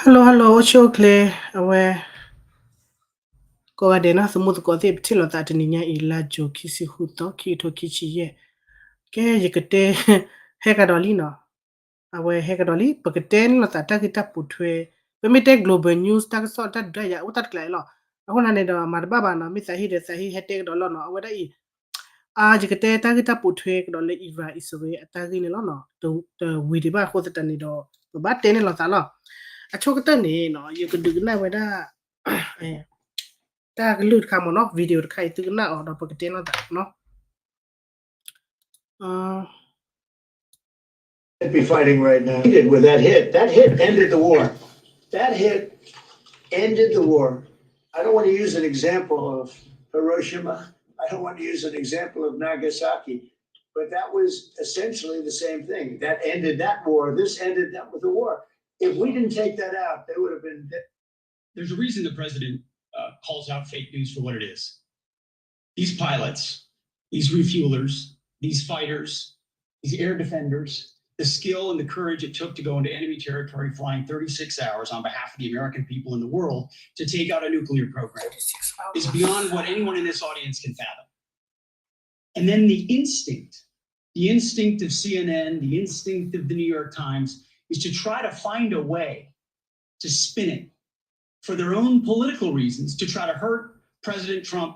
Hello hello အိၣ်ဆူၣ်အိၣ်ချ့ အဝဲ ကိးဂၤဒဲးနီၤ သမူသကိးသ့ၣ် ပထံၣ်လိာ်သးတနံၤညါအံၤ လါယူၤ ခံဆံဃုသီ ခံကထိခံဆံယဲၢ်, ကဲ ယကတဲ ဟဲကဒီးလံနီၤ, အဝဲဟဲကဒီးလံ ပကတဲန့ၢ်လိာ်သးတၢ်ဂ့ၢ်တၢ်ပိာ်ထွဲ, ပမ့ၢ်တဲ global news တၢ်ကစီၣ်တၢ်ဒုးတၢ်ယၤအိၣ်တၢ်တကျးအံၤလီၤ, အဃိန့ၣ်ဒီး မၤတဘၣ်ဘၣ်နီၤ မ့ၢ်သးဟ့ဒီးသးဟ့ဟဲတဲကဒီးလီၤနီၤ, အဝဲဒၣ်အံၤ အါ ယကတဲတၢ်ဂ့ၢ်တၢ်ပိာ်ထွဲကဒီးလၢ Iran Israel အတၢ်ဂ့ၢ်န့ၣ်လီၤနီၤ, တဝံၤဒံးဘၣ်အဃိသတးန့ၣ်ဒီး ပဘၣ်တဲန့ၢ်လိာ်သးလီၤ, အဆိကတၢၢ်န့ၣ်နီၤ ယကဒုးကနၣ်ဝဲဒၣ် တၢ်ကလုၢ်တခါမ့ၢ်နီၤ video တခါအံၤ သုကနၣ်အီၤဒီးပကတဲလိာ်သးနီၤ Be fighting right now. With that hit, that hit ended the war. That hit ended the war. I don't want to use an example of Hiroshima. I don't want to use an example of Nagasaki. But that was essentially the same thing. That ended that war. This ended that with the war. If we didn't take that out, there would have been There's a reason the president uh, calls out fake news for what it is. These pilots, these refuelers, these fighters, these air defenders, the skill and the courage it took to go into enemy territory flying thirty-six hours on behalf of the American people and the world to take out a nuclear program is beyond what anyone in this audience can fathom. And then the instinct, the instinct of C N N, the instinct of the New York Times is to try to find a way to spin it for their own political reasons to try to hurt President Trump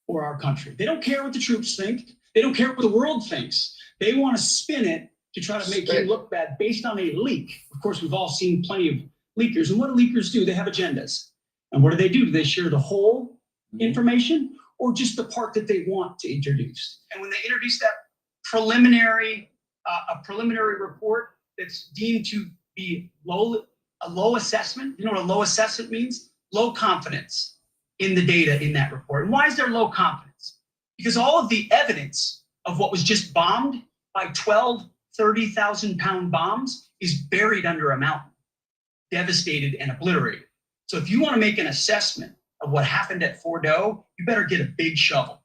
or our country. They don't care what the troops think. They don't care what the world thinks. They want to spin it to try to make him look bad based on a leak. Of course, we've all seen plenty of leakers. And what do leakers do? They have agendas. And what do they do? Do they share the whole information or just the part that they want to introduce? And when they introduce that preliminary, uh, a preliminary report that's deemed to be low, a low assessment. You know what a low assessment means? Low confidence in the data in that report. And why is there low confidence? Because all of the evidence of what was just bombed by twelve thirty thousand pound bombs is buried under a mountain, devastated and obliterated. So if you want to make an assessment of what happened at Fordo, you better get a big shovel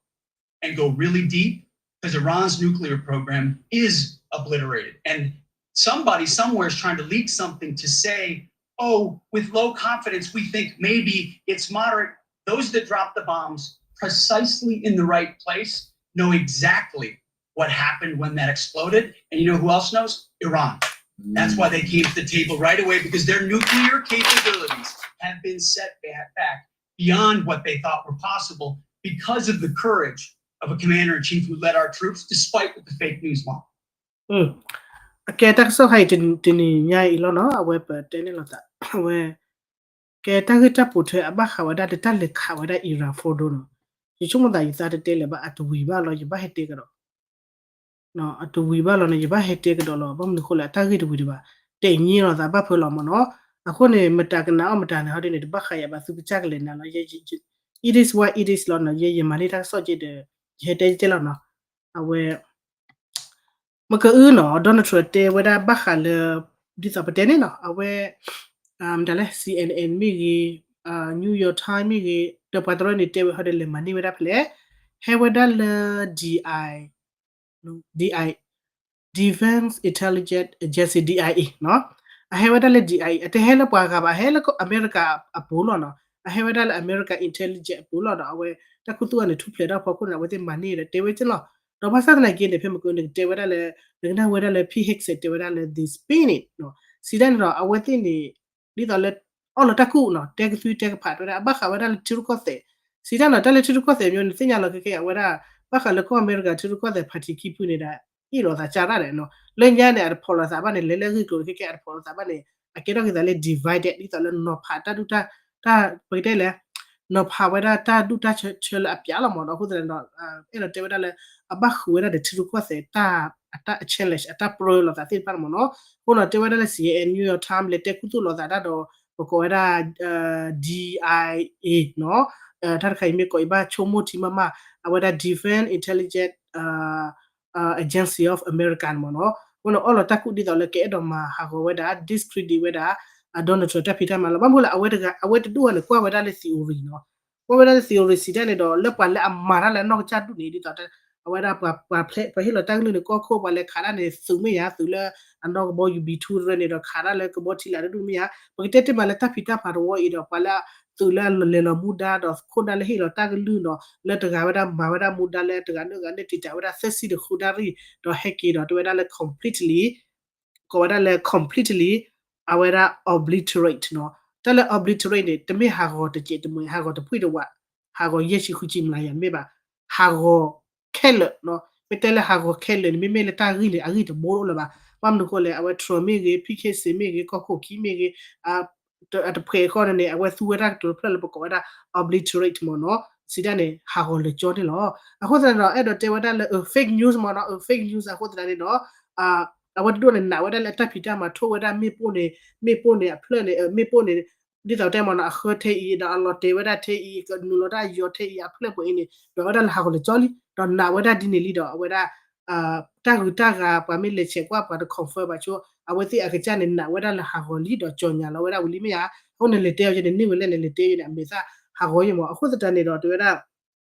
and go really deep because Iran's nuclear program is obliterated. And somebody somewhere is trying to leak something to say, oh, with low confidence, we think maybe it's moderate. Those that dropped the bombs precisely in the right place know exactly what happened when that exploded. And you know who else knows? Iran. That's why they came to the table right away, because their nuclear capabilities have been set back beyond what they thought were possible because of the courage of a commander in chief who led our troops despite what the fake news want. အကဲတၢ်ကစီၣ်ခါအံၤတနံၤညါအံၤလီၤနီၤ အဝဲပတဲန့ၢ်လိာ်သး အဝဲ ကဲတၢ်ဂ့ၢ်တၢ်ပိာ်ထွဲအဘၣ်ဃးဝဲဒၣ်လၢတၢ်လဲၤခးဝဲဒၣ် Iran Fordo နီၤ, ယဆိကမိၣ်သးယသးတတဲလၢၤဘၣ် အတဝံၤဘၣ်လီၤ ယဘၣ်ဟဲတဲကဒီး အတဝံၤဘၣ်လီၤန့ၣ် ယဘၣ်ဟဲတဲကဒီးလီၤ ဘၣ်မနုၤဃိလဲၣ် အတၢ်ဂ့ၢ်တဝံၤဒံးဘၣ် တဲာ်ညံလီၤသးဘၣ်ဖၢလီၤမ့ၢ်နီၤ, အဃိန့ၣ် မတၤကနၣ်အီၣ်မတၤန့ၣ် ဟီဒ်န့ၣ် တဘၣ်ဃးယၤဘၣ် သုကစၢ်ကလဲၤနၤလီၤ it is what it is လီၤနီၤ, ယဲယမၤန့ၢ်တၢ်ကစီၣ်က့ဒီး ယဟဲတဲတဲလီၤနီၤ, အဝဲ မကအုနီၤ Donald Trump တဲဝဲဒၣ်ဘၣ်ဃးလၢ ဒ်သိးပတဲန့ၣ်နီၤ အဝဲ မတၤလဲၣ် C N N မ့ၢ်ဂ့ၤ New York Times မ့ၢ်ဂ့ၤ ဒီးပှၤတရၢန့ၣ်တဲဝဲဟီဒီးလဲၤမၤန့ၢ်ဝဲဒၣ်ဖဲလဲၣ်, ဟဲဝဲဒၣ်လၢ D I, D I, Defense Intelligence Agency, D I A နီၤ, အဟဲဝဲဒၣ်လၢ D I A အတဟဲလၢပှၤဂၤဘၣ် ဟဲလၢအမဲရကၤအပူၤလီၤနီၤ, အဟဲဝဲဒၣ်လၢအမဲရကၤ intelligence အပူၤလီၤဒီး အဝဲတၢ်ခူသူၣ်အန့ၣ် ထူၣ်ဖျဲးတၢ်ဖီခိၣ်န့ၣ် အဝဲသ့ၣ်မၤန့ၢ်ဒီးတဲဝဲက့လီၤ, ဒီးဘၣ်ဆၣ်သနာ်က့န့ၣ် ဖဲမ့ၢ်ကနကတဲဝဲဒၣ်လၢ နကနၣ်ဝဲဒၣ်လၢ Pete Hegseth တဲဝဲဒၣ်လၢ they spin it နီၤ, စံးဒၣ်န့ၣ်ဒီး အဝဲသ့ၣ်န့ၣ် ဒ်သိးလၢ အီၣ်လီၤတၢ်ကူၣ်နီၤ တဲကသွံတဲကဖးတဲဝဲဒၣ် အဘၣ်ဃးဝဲဒၣ်လၢထံရူၢ်ကီၢ်သဲး, စံးဒၣ်နီၤ တၢ်လၢထံရူၢ်ကီၢ်သဲးမျိုးန့ၣ် သ့ၣ်ညါလီၤခဲကဲအဝဲဒၣ် ဘၣ်ဃးလၢကီၢ်အမဲရကၤထံရူၢ်ကီၢ်သဲး party ခံဖုန့ၣ်ဒီး အ့ၣ်လိာ်သးကၢ်ရၣ်ဒီးနီၤ, လၢညါန့ၣ် အတဖိးလိာ်သးဘၣ်န့ၣ် လဲၤလၢဂ့ၢ်ကျိၤခဲကဲအတဖိးလိာ်သးဘၣ်န့ၣ် အကဲထီၣ်က့ၤသးလၢ divided ဒ်သိးလၢနီၤဖးတၢ်ဒူၣ်တၢ် တၢ် ပကတဲလဲၣ် နီၤဖးဝဲဒၣ်တၢ်ဒူၣ်တၢ်ဆၢလၢအပျးလီၤမ့ၢ်နီၤ, အဃိသတးဒီး အဲၣ်ဒိးတဲဝဲဒၣ်လၢ အဘၣ်ဃုာ်ဝဲဒၣ်ဒီးထံရူၢ်ကီၢ်သဲးတၢ် အတၢ် challenge အတၢ်ပြၢလိာ်သးသ့ၣ်တဖၣ်မ့ၢ်နီၤ, အဃိနီၤ တဲဝဲဒၣ်လၢ C N N New York Times လဲၤတဲခူသူၣ်လိာ်သးတၢ်ဒီး ပကိးဝဲဒၣ် D I A နီၤ, တၢ်တခါအံၤမ့ၢ်ကိးအံၤဘၣ်ဆိကမိၣ်ထံမးမး အဝဲဒၣ် Defense Intelligence Agency of America မ့ၢ်နီၤ, အဃိန့ၣ် အီၣ်လီၤတၢ်ကူၣ်ဒ်သိးလၢကအဲၣ်ဒိးမၤဟးဂီၤဝဲဒၣ် discredit ဝဲဒၣ် Donald Trump တၢ်ဖံးတၢ်မၤလီၤ, ဘၣ်မနုၤလဲၣ် အဝဲတဒူၣ်အံၤန့ၣ် ကွၢ်ဝဲဒၣ်လၢ theory နီၤ, ကွၢ်ဝဲဒၣ်လၢ theory စံးဒၣ်န့ၣ်ဒီး လၢပှၤလၢအမၤတၢ်လၢအနီၢ်ကစၢ်ဒူၣ်န့ၣ် ဒ်သိး အဝဲဒၣ်ပှၤဖျဲး ပှၤဟ့ၣ်လီၤတၢ်ကလုၢ်န့ၣ် ကီၢ်ခိၣ် ပှၤလဲၤခးတၢ်န့ၣ် သုးမ့ၢ်ယါ သုးလၢအနီၢ်ကဘီယူၤ B two တရၢန့ၣ်ဒီး ခးတၢ်လၢကဘီထံလာ်တဒူၣ်မ့ၢ်ယါ, ပကတဲတ့ၢ်မးလၢတၢ်ဖံးတၢ်မၤတဝီအံၤဒီး ပှၤလၢသုးလၢအလဲၤလီၤမူဒါဒီး ခိၣ်နၢ်လၢဟ့ၣ်လီၤတၢ်ကလုၢ်ဒီး လၢတဂၤဝဲဒၣ်မၤဝဲဒၣ်မူဒါလၢတဂၤန့ၣ်ဂၤန့ၣ် တံာ်တာ်ဝဲဒၣ်သၢဆံဒီးဃုနၣ်ရံၣ် ဒီးဟဲက့ၤဒီးတဲဝဲဒၣ်လၢ completely ကိးဝဲဒၣ်လၢ completely အဝဲဒၣ် obliterate နီၤ. တၢ်လၢ obliterate န့ၣ် တမ့ၢ်ဟးဂီၤတစဲးတမှဲၤ ဟးဂီၤတဖှံတဝး ဟးဂီၤယဲၢ်ဆံဃုဆံမျးယၤ တမ့ၢ်ဘၣ်, ဟးဂီၤခဲလၢာ်နီၤ. မ့ၢ်တဲလၢဟးဂီၤခဲလၢာ်န့ၣ် မ့မ့ၢ်လၢတၢ်ဂံၢ်န့ၣ် အဂံၢ်တဘိတအိၣ်လၢၤဘၣ်. ဘၣ်မနုၤအဃိလဲၣ် အဝဲ Trump မ့ၢ်ဂ့ၤ ဖံခ့စ့းမ့ၢ်ဂ့ၤ ကီၢ်ခိၣ်ခံမ့ၢ်ဂ့ၤ အတဖှဲးဃီန့ၣ်န့ၣ် အဝဲသူဝဲဒၣ်ကတိၤတဖျၢၣ်လၢပကိးဝဲဒၣ် obliterate မ့ၢ်နီၤ. စံးတၢ်န့ၣ် ဟးဂီၤလၢာ်ကၠီန့ၣ်လီၤ. အဃိသတးန့ၣ်ဒီး အဲၣ်ဒိးတဲဝဲဒၣ်လၢ အ fake news မ့ၢ်နီၤ အ fake news အဃိသတးန့ၣ်ဒီး အဝဲတဒိၣ်န့ၣ် နာ်ဝဲဒၣ်လၢအတၢ်ဖံးတၢ်မၤထိၣ်ဝဲဒၣ်မ့ၣ်ပိၢ်န့ၣ် မ့ၣ်ပိၢ်န့ၣ်အဖျၢၣ်န့ၣ် မ့ၣ်ပိၢ်န့ၣ် ဒ်သိးတဲမ့ၢ်နီၤ အဃၢထဲအံၤ ဒီးအလီၤတဲာ်ဝဲဒၣ်ထဲအံၤ ကနုာ်လီၤတၢ်ယီၤထဲအံၤ အဖျၢၣ်ပှဲၤအံၤန့၁ၣ် ဒီးဝဲဒၣ်လၢဟးဂီၤလၢာ်ကၠီလံ ဒီးနာ်ဝဲဒၣ်ဒ်န့ၣ်လံဒီး အဝဲဒၣ် တၢ်ဂုၤတၢ်ဂၤ ပှၤမ့ၢ်လဲၤဆဲးကွၢ်ပှၤတ confirm ဘၣ်ဆိ အဝဲသ့ၣ်အကစၢ်န့ၣ် နာ်ဝဲဒၣ်လၢဟးဂီၤလံဒီး ကၠီၤညါလီၤဝဲဒၣ်ဝံၤလံမ့ၢ်ဧါ. အဃိန့ၣ် လဲၤတဲအီၤကဲန့ၣ် န့ၢ်ဝဲလဲၣ်န့ၣ် လဲၤတဲအီၤန့ၣ် အမဲာ်သၣ်ဟးဂီၤယံမ့ၢ် အဃိသတးန့ၣ်ဒီး တဲဝဲဒၣ်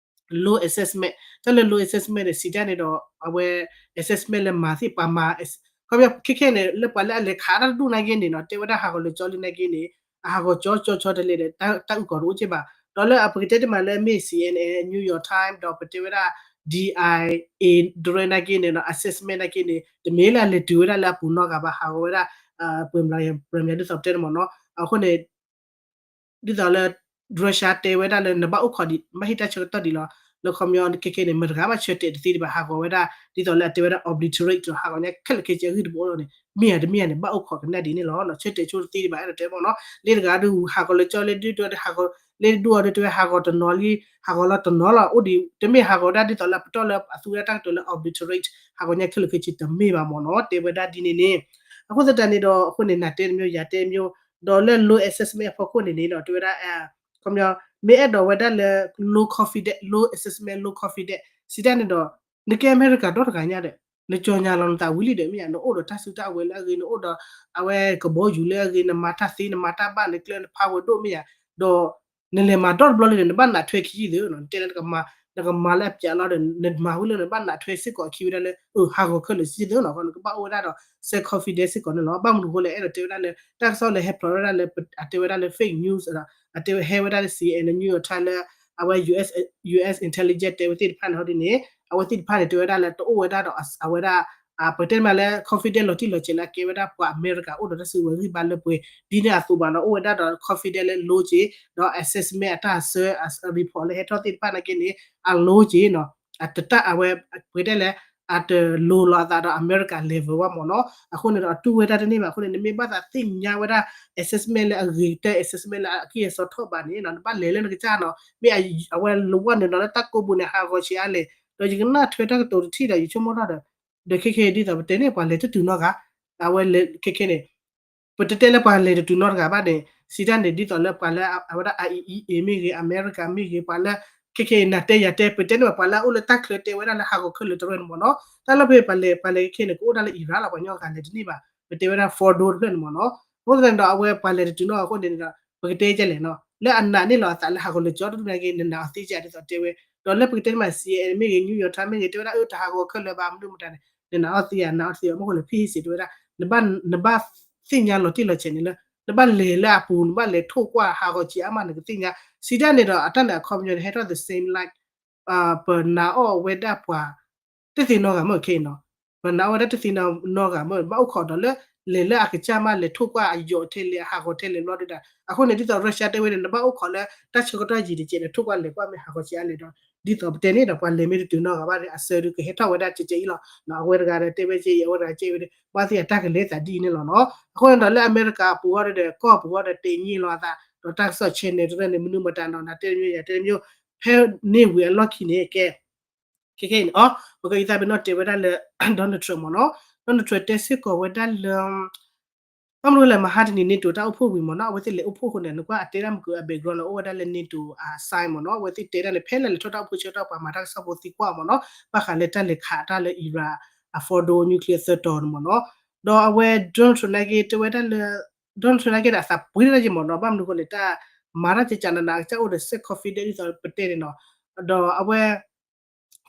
low assessment တၢ်လၢ low assessment န့ၣ် စံးတၢ်န့ၣ်ဒီး အဝဲ assessment လၢမၤသ့ၣ်ပှၤမၤ ခီပညီ ခဲခဲန့ၣ် လၢပှၤလၢအလဲၤခးတၢ်တဒူၣ်နာ်က့န့ၣ်နီၤ တဲဝဲဒၣ်ဟးဂီၤလၢာ်ကၠီလံနာ်က့န့ၣ် အဟးဂီၤကၠီကၠီကၠီတလဲဒီး တၢ်အုၣ်ကီၤတအိၣ်က့ဘၣ်. ဒီးလၢအပကတဲတ့ၢ်မးလၢမ့ၢ် C N N New York Times ဒီးပတဲဝဲဒၣ် D I A တရၢနာ်က့န့ၣ်နီၤ assessment နာ်က့န့ၣ် တမ့ၢ်လၢအလဲၤတုၤဝဲဒၣ်လၢအပူၤနီတဂၤဘၣ် ဟးဂီၤဝဲဒၣ် ပှဲၤမျး ပှဲၤမျးဒ်သိးပတဲန့ၣ်မ့ၢ်နီၤ အဃိန့ၣ် ဒ်သိးလၢ Russia တဲဝဲဒၣ်လၢနဘၣ်အိၣ်ခိးဒံး နဘၣ်ဟ့ၣ်တၢ်ဆၢကတီၢ်ဒံးလီၤ. လၢခီပညီခဲခဲန့ၣ် မတၤတဂၤဘၣ်ဆၢတဲာ်တသ့ဒံးဘၣ် ဟးဂီၤဝဲဒၣ် ဒ်သိးလၢအတဲဝဲဒၣ် obliterate ဒီးဟးဂီၤညါခဲလၢာ်ခဲဆ့အဂံၢ်တဘိလီၤန့ၣ် မ့ၢ်ဧါတမ့ၢ်ဧါန့ၣ် ဘၣ်အိၣ်ခိးကနၣ်ဒ်န့ၣ်လီၤ. ဆၢတဲာ်ဆိတသ့ဒံးဘၣ် အဲၣ်ဒိးတဲမ့ၢ်နီၤ လၢတဂၤဒုးဟးဂီၤလၢာ်ကၠီ လၢဒုးဒိၣ်ဒီးဟးဂီၤ လၢဒုးဒိၣ်ဒီးတဲဝဲဟးဂီၤတနီၤလံ ဟးဂီၤလီၤတနီၤလီၤ အိၣ်ဒံး တမ့ၢ်ဟးဂီၤဝဲဒၣ်ဒ်သိးလၢအပတီၢ်လၢအသူဝဲဒၣ်တၢ်ကတိၤလၢ obliterate ဟးဂီၤညါခဲလၢာ်ခဲဆ့တမ့ၢ်ဘၣ်မ့ၢ်နီၤ တဲဝဲဒၣ်ဒ်န့ၣ်န့ၣ် အဃိသတးန့ၣ်ဒီး အဃိန့ၣ် နၤတဲတမျိုး ယၤတဲတမျိုး ဒီးလၢ low assessment အဖီခိၣ်န့ၣ်န့ၣ်ဒီး တဲဝဲဒၣ် ခီပညီ မ့ၢ်အဲၣ်ဒိးဝဲဒၣ်လၢ low confidence, low assessment, low confidence စံးတၢ်န့ၣ်ဒီး နကဲအမဲရကၤဒီတဂၤညါဒီး နကၠီၤညါလီၤနသးဝံၤလံဒီး မ့ၢ်ဧါ နအိၣ်ဒီးတၢ်စုတၢ်ဝဲၤလၢအဂ့ၤ နအိၣ်ဒီး အဝဲကဘီယူၤလၢအဂ့ၤ နမၤတၢ်သ့ နမၤတၢ်ဘၣ် နကျဲနဖးဝဲဒိၣ် မ့ၢ်ဧါ ဒီး နလဲၤမၤဒီတဘျီလံဒီး နဘၣ်နးထွဲခံယုၢ်သု တဲလၢ နကမၤလၢအပျးလီၤဒီး နမၤဝံၤလၢနဘၣ်နးထွဲစ့ၢ်ကီးအခံဝဲဒၣ်လၢ အၢ ဟးဂီၤခဲလၢာ်စ့ၢ်သုနီၤ နကဘၣ်အိၣ်ဝဲဒၣ်ဒီး self confidence စ့ၢ်ကီးန့ၣ်လီၤ. ဘၣ်မနုၤအဃိလဲၣ် အဲၣ်ဒိးတဲဝဲဒၣ်လၢ တၢ်ကစီၣ်လၢဟဲဖျိးဝဲဒၣ်လၢ အတဲဝဲဒၣ်လၢ fake news ဒီး အတဲဝဲဟဲဝဲဒၣ်လၢ C N N New York Times လၢ အဝဲ U S, U S intelligence တဲဝဲသ့ၣ်တဖၣ်န့ၣ်ဟီဒ်န့ၣ် အဝဲသ့ၣ်တဖၣ်န့ၣ် တဲဝဲဒၣ်လၢတအိၣ်ဝဲဒၣ်ဒီး အဝဲဒၣ် ပတဲမးလၢ confidence လီၤတံၢ်လီၤဆဲးလၢအကဲဝဲဒၣ်ပှၤအမဲရကၤအိၣ်ဒီးတၢ်စုဝဲၤဂံၢ်ဘါလၢပှဲၤ ဒ်န့ၣ်အသိးဘၣ်နီၤ အိၣ်ဝဲဒၣ်ဒီး confidence လၢ low က့ ဒီး assessment အတၢ်ဆၢ အ report လၢဟဲထီၣ်သ့ၣ်တဖၣ်နာ်က့န့ၣ် အ low က့နီၤ အတတၢ်အဝဲ ပတဲလဲၣ် အတလိၤလီၤအသးဒီးအမဲရကၤ level ဘၣ်မ့ၢ်နီၤ အဃိန့ၣ်ဒီး အတူၢ်ဝဲဒၣ်တန့ၢ်ဘၣ် အဃိန့ၣ် နမ့ၢ်ဘၣ်သးသ့ၣ်ညါဝဲဒၣ် assessment လၢအဂ့ၤကတၢၢ် assessment လၢအကံၢ်အစီထီၣ်ဘၣ်န့ၣ်နီၤ နဘၣ်လဲၤလၢနကစၢ်နီၤ မ့ၢ်အဝဲလၢဝဲန့ၣ်နီၤ လၢတၢ်ကိးပူၤန့ၣ် ဟးဂီၤဆံးအါလဲၣ် ဒီးယကနၣ်ထွဲတၢ်ကတိၤတထံၣ်ဒီး ယဆိကမိၣ်ထီၣ်ဒီး ဒီးခဲခဲဒ်သိးပတဲန့ၣ် ပှၤလဲၤတတုၤနီတဂၤ အဝဲလဲၤခဲခဲန့ၣ် ပတတဲလၢပှၤလဲၤတတုၤနီတဂၤဘၣ်န့ၣ် စံးတၢ်န့ၣ် ဒ်သိးလၢပှၤလၢအဝဲဒၣ် I A E A မ့ၢ်ဂ့ၤ အမဲရကၤမ့ၢ်ဂ့ၤ ပှၤလၢ ခဲခဲအံၤ နၤတဲယၤတဲ ပတဲန့ၣ်ဘၣ် ပှၤလၢအအိၣ်လၢတၢ်ချၢတဲဝဲဒၣ်လၢဟးဂီၤခဲလၢာ်တရၢန့ၣ်မ့ၢ်နီၤ တၢ်လၢဖဲပှၤလဲၤ ပှၤလဲၤခဲခဲန့ၣ် ကအိၣ်ဒၣ်လၢ Iran လီၤ ပှၤကညီဂၤလဲၤတန့ၢ်ဘၣ် ပတဲဝဲဒၣ် Fordo တဖျၢၣ်န့ၣ်မ့ၢ်နီၤ အဃိသတးန့ၣ်ဒီး အဝဲပှၤလဲၤတတုၤနီတဂၤအဃိန့ၣ်ဒီး ပကတဲကလဲၣ်နီၤ လၢအနာ်န့ၢ်လီၤအသးလၢဟးဂီၤလၢာ်ကၠီတဒူၣ်နာ်က့ နနာ်အီၤသ့ကဲဒ်သိးတဲဝဲ ဒီးလၢပကတဲန့ၣ်မး C N N မ့ၢ်ဂ့ၤ New York Times မ့ၢ်ဂ့ၤ တဲဝဲဒၣ်အၢ တဟးဂီၤခဲလၢာ်ဘၣ် မနုၤမတၤန့ၣ် နနာ်အီၤသ့ဧါ နာ်အီၤသ့ဧါ မ့ၢ်ဃိလၢ ဖံဟ့ၣ်စ့း တဲဝဲဒၣ် နဘၣ်သ့ၣ်ညါလီၤတံၢ်လီၤဆဲးန့ၣ်လၢ နဘၣ်လဲၤလၢအပူၤ နဘၣ်လဲၤထိၣ်ကွၢ်ဟးဂီၤဆံးအါမး နကသ့ၣ်ညါ စံးတၢ်န့ၣ်ဒီး အတၢ်န့ၣ်အခီပညီန့ၣ် ဟဲထီၣ် the same like ပနာ်အီၤဝဲဒၣ်ပှၤ တသ့နီတဂၤမ့ၢ်ခဲအံၤနီၤ ပနာ်အီၤဝဲဒၣ်တသ့နီတဂၤမ့ၢ် ဘၣ်အိၣ်ခိးဒီးလၢ လဲၤလၢအကစၢ်မး လဲၤထိၣ်ကွၢ်အယိာ်ထဲလဲၣ် အဟးဂီၤထဲလဲၣ်ဘျီဒုဒီး အဃိန့ၣ် ဒ်သိး Russia တဲဝဲန့ၣ် နဘၣ်အိၣ်ခိးလၢတၢ်ဆၢကတီၢ်ယံာ်တကဲး နထိၣ်ကွၢ်လဲၤကွၢ်မ့ၢ်ဟးဂီၤဆံးအါလဲၣ်ဒီး ဒ်သိးပတဲန့ၣ်ဒီး ပှၤလဲၤမ့ၢ်တတုၤနီတဂၤဘၣ်ဒီး အဆၢဒုကဟဲထီၣ်ဝဲဒၣ်ကဲကဲအံၤလီၤ အဝဲတဂၤဒီးတဲဝဲကဲအံၤ အဝဲတဂၤကဲဝဲဒီး ဘၣ်သ့ၣ်အတၢ်ကလဲၤသးဒ်အံၤန့ၣ်လီၤနီၤ အဃိန့ၣ်ဒီးလၢအမဲရကၤအပူၤဃီဒီး ကီၢ်ပူၤဃီဒီး တ့ၢ်ညံၣ်လီၤအသး ဒီးတၢ်ကစီၣ် channel တရၢန့ၣ် မနုၤမတၤနီၤ နၤတဲတမျိုး ယၤတဲတမျိုး ဖဲန့ၢ်ဝံၤအလီၢ်ခံန့ၣ် ကဲ ခဲခဲအံၤန့ၣ် အီ ပကအံသးပ့ၤနီၣ်တဲဝဲဒၣ်လၢ Donald Trump မ့ၢ်နီၤ Donald Trump တဲစ့ၢ်ကီးဝဲဒၣ်လၢ ဘၣ်မနုၤလဲၣ် မဟါတနံၤ NATO တၢ်အိၣ်ဖှိၣ်ဝံၤမ့ၢ်နီၤ အဝဲသ့ၣ်လဲၤအိၣ်ဖှိၣ်အဃိန့ၣ် နကွၢ်အတဲဒၣ်မ့ၢ်က အ background န့ၣ် အိၣ်ဝဲဒၣ်လၢ NATO အ sign မ့ၢ်နီၤ အဝဲသ့ၣ်တဲဒၣ်န့ၣ် ဖဲလၢလဲၤထီၣ်တၢ်အိၣ်ဖှိၣ်ဆၢကတီၢ်ပှၤမၤတၢ်ကစီၣ်ဖိသံကွၢ်မ့ၢ်နီၤ ဘၣ်ဃးလၢတၢ်လဲၤခးတၢ်လၢ Iran အ Fordow nuclear သၢတီၤန့ၣ်မ့ၢ်နီၤ ဒီးအဝဲ Donald Trump နာ်က့ တဲဝဲဒၣ်လၢ Donald Trump နာ်က့ဒီး အသးပှ့ၤတၢ်ယံာ်မ့ၢ်နီၤ ဘၣ်မနုၤအဃိလဲၣ် တၢ်မၤတၢ်ကကးနးနး အကစၢ်အိၣ်ဒီး self confidence ဒ်သိးပတဲန့ၣ်နီၤ ဒီးအဝဲ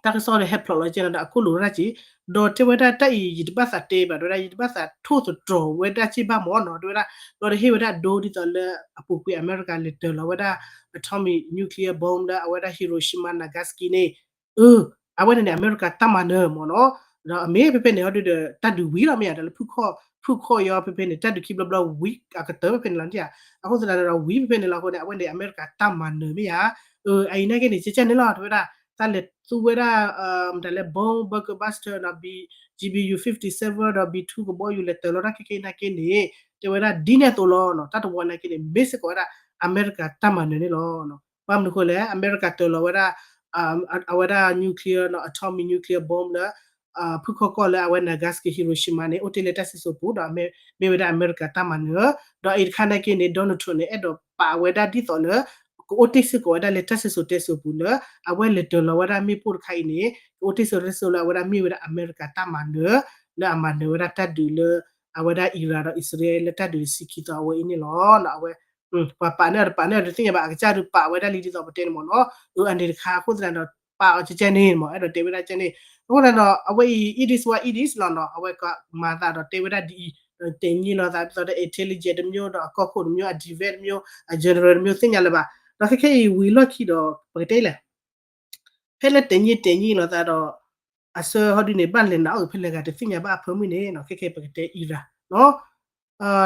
တ တၢ်ကစီၣ်ဒီးဟဲဖျိးလီၤကဲနီၤ ဒီးအခိၣ်လိာ်တၢ်က့ၤ, ဒီးတဲဝဲဒၣ်တၢ်အံၤ ယတဘၣ်သးတဲဘၣ် တဲဝဲဒၣ် ယတဘၣ်သးထိၣ်သတြီၤဝဲဒၣ်က့ၤဘၣ်မၢ်နီၤ တဲဝဲဒၣ်, ဒီးတဟ့ၣ်ဝဲဒၣ်ဒိဒ်သိးလၢအပူၤကွံာ်အမဲရကၤလဲၤတၢၤလီၤဝဲဒၣ် atomic nuclear bomb လၢအဝဲဒၣ် Hiroshima Nagasaki န့ၣ်, အၢ, အဝဲန့ၣ်န့ၣ် အမဲရကၤတၢ်မၤနၢၤမၢ်နီၤ, ဒီးအမ့ၢ်ဖဲဖဲန့ၣ်ဟီဒုဒီး တၢ်ဒုးဝံၤလီၤမ့ၢ်ဧါ ဒီးလၢဖုၣ်ခီၣ်, ဖုၣ်ခီၣ်ယီၤဖဲဖဲန့ၣ် တၢ်ဒုးခံဘျီဘျီဝံၤအကတၢၢ်ဖဲဖဲန့ၣ်လီၤ အဃိသတးဒီးဝံၤဖဲဖဲန့ၣ်လီၤအဃိန့ၣ် အဝဲန့ၣ် အမဲရကၤတၢ်မၤနၢၤမ့ၢ်ဧါ, အၢ, အအံၤနာ်က့န့ၣ် ကဲကဲန့ၣ်လီၤ တဲဝဲဒၣ်, တၢ်လဲၤသူဝဲဒၣ် မတၤလဲၣ် bomb bunker buster ဒီး B, G B U fifty seven ဒီး B two ကဘီယူၤလဲၤတၢၤလီၤတၢ်ခဲခဲအံၤနာ်က့န့ၣ်, တဲဝဲဒၣ်ဒ်န့ၣ်အသိးလီၤနီၤ တၢ်တဝီနာ်က့န့ၣ် မ့ၢ်စ့ၢ်ကီးဝဲဒၣ် အမဲရကၤတၢ်မၤနၢၤန့ၣ်လီၤ. ဘၣ်မနုၤအဃိလဲၣ် အမဲရကၤတၢၤလီၤဝဲဒၣ် အဝဲဒၣ် nuclear နီၤ atomic nuclear bomb လၢ ဖုၣ်ခီၣ်ကီၢ်လၢအဝဲ Nagasaki Hiroshima န့ၣ် အိၣ်တ့ၢ်လၢတၢ်စံၣ်စိၤပူၤ ဒီးမ့ၢ်ဝဲဒၣ်အမဲရကၤတၢ်မၤနၢၤ, ဒီးအံၤတခါနာ်က့န့ၣ် Donald Trump န့ၣ် အဲၣ်ဒိးပာ်ဝဲဒၣ်ဒ်သိးလၢ ကအိၣ်တ့ၢ်စ့ၢ်ကီးဝဲဒၣ်လၢတၢ်စံၣ်စိၤတဲစိၤပူၤလၢ အဝဲလဲၤတၢၤလီၤဝဲဒၣ်မ့ၣ်ပိၢ်တခါအံၤန့ၣ် ကအိၣ်တ့ၢ်စ့ၢ်ကီးတဲစိၤလၢအဝဲဒၣ်မ့ၢ်ဝဲဒၣ်အမဲရကၤတၢ်မၤနၢၤ လၢအမၤနၢၤဝဲဒၣ်တၢ်ဒုးလၢ အဝဲဒၣ် Iran ဒီးအံၣ်စရ့လးလၢတၢ်ဒုးတဆံခံသီအဝဲအံၤန့ၣ်လီၤ. အဝဲ ပှၤပာ်န့ၢ်အီၤတပာ်န့ၢ်အီၤတသ့ၣ်ညါဘၣ် အကစၢ်ဒုးပာ်ဝဲဒၣ်လံဒ်သိးပတဲန့ၣ်မၢ်နီၤ, အၢ အန့ၣ်တခါအဃိသတးဒီး ပာ်အီၤကဲကဲန့ၣ်မၢ် အဲၣ်ဒိးတဲဝဲဒၣ်ကဲန့ၣ်, အဃိသတးဒီး အဝဲအံၤ it is what it is လီၤနီၤ အဝဲကမၤသးဒီး တဲဝဲဒၣ်ဒ်အံၤ, တဲာ်ညံလိာ်သးဒ်သိးဒီး intelligence တမျိုး ဒီးအကီၢ်ခိၣ်တမျိုး အ defense တမျိုး အ general တမျိုးသ့ၣ်ညါလၢၤဘၣ်, ဒီးခဲခဲအံၤဝံၤလီၢ်ခံဒီး ပကတဲလဲၣ် ဖဲလၢတဲာ်ညံတဲာ်ညံလိာ်သးဒီး အဆၢဟီဒုန့ၣ် ဘၣ်လဲၤနၤအီၣ်ဂ့ၤဖဲလဲၣ်ဂၤတသ့ၣ်ညါဘၣ်အဖၢမုၢ်န့ၣ်နီၤ ခဲခဲပကတဲ Iran နီၤ,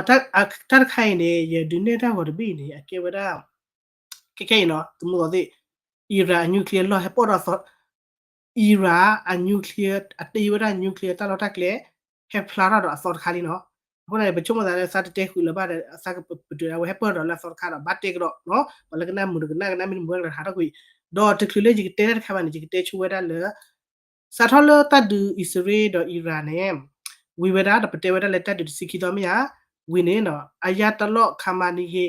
တၢ်တခါအံၤန့ၣ် ယဒုးနဲၣ်တၢ်ဂီၤတဘ့ၣ်အံၤန့ၣ် အကဲဝဲဒၣ် ခဲခဲအံၤနီၤ သမူသီသ့ၣ် Iran အ nuclear လီၢ်ဟဲပီၣ်ဒီးသီ Iran အ nuclear အတ့ဝဲဒၣ် nuclear တၢ်လီၢ်တၢ်ကျဲ ဟဲဖျါထီၣ်ဒီးအသီတခါလံနီၤ, အဃိန့ၣ် ပဆိကမိၣ်သးလၢသးတတဲဃုာ်လၢၤဘၣ်ဒီး သးကပတုာ်အဝဲဟဲပၢၢ်ဒီးလၢအသီတခါဒီး ဘၣ်တဲကဒီးနီၤ ပှၤလၢကနၣ်မုာ်ဒီးကနၣ် ကနၣ်မ့ၢ်တမုာ်ဘၣ်ကဒီးဟးထီၣ်ကွံာ်, ဒီးတချုးလၢယကတဲတၢ်တခါဘၣ်န့ၣ် ယကတဲဆိဝဲဒၣ်လၢ စးထီၣ်လၢတၢ်ဒုးအံၣ်စရ့လးဒီး Iran န့ၣ် ဝံၤဝဲဒၣ်ဒီးပတဲဝဲဒၣ်လၢတၢ်ဒုးတဆံခံသီမ့ၢ်ဧါ, ဝံၤန့ၣ်နီၤ Ayatollah Khamenei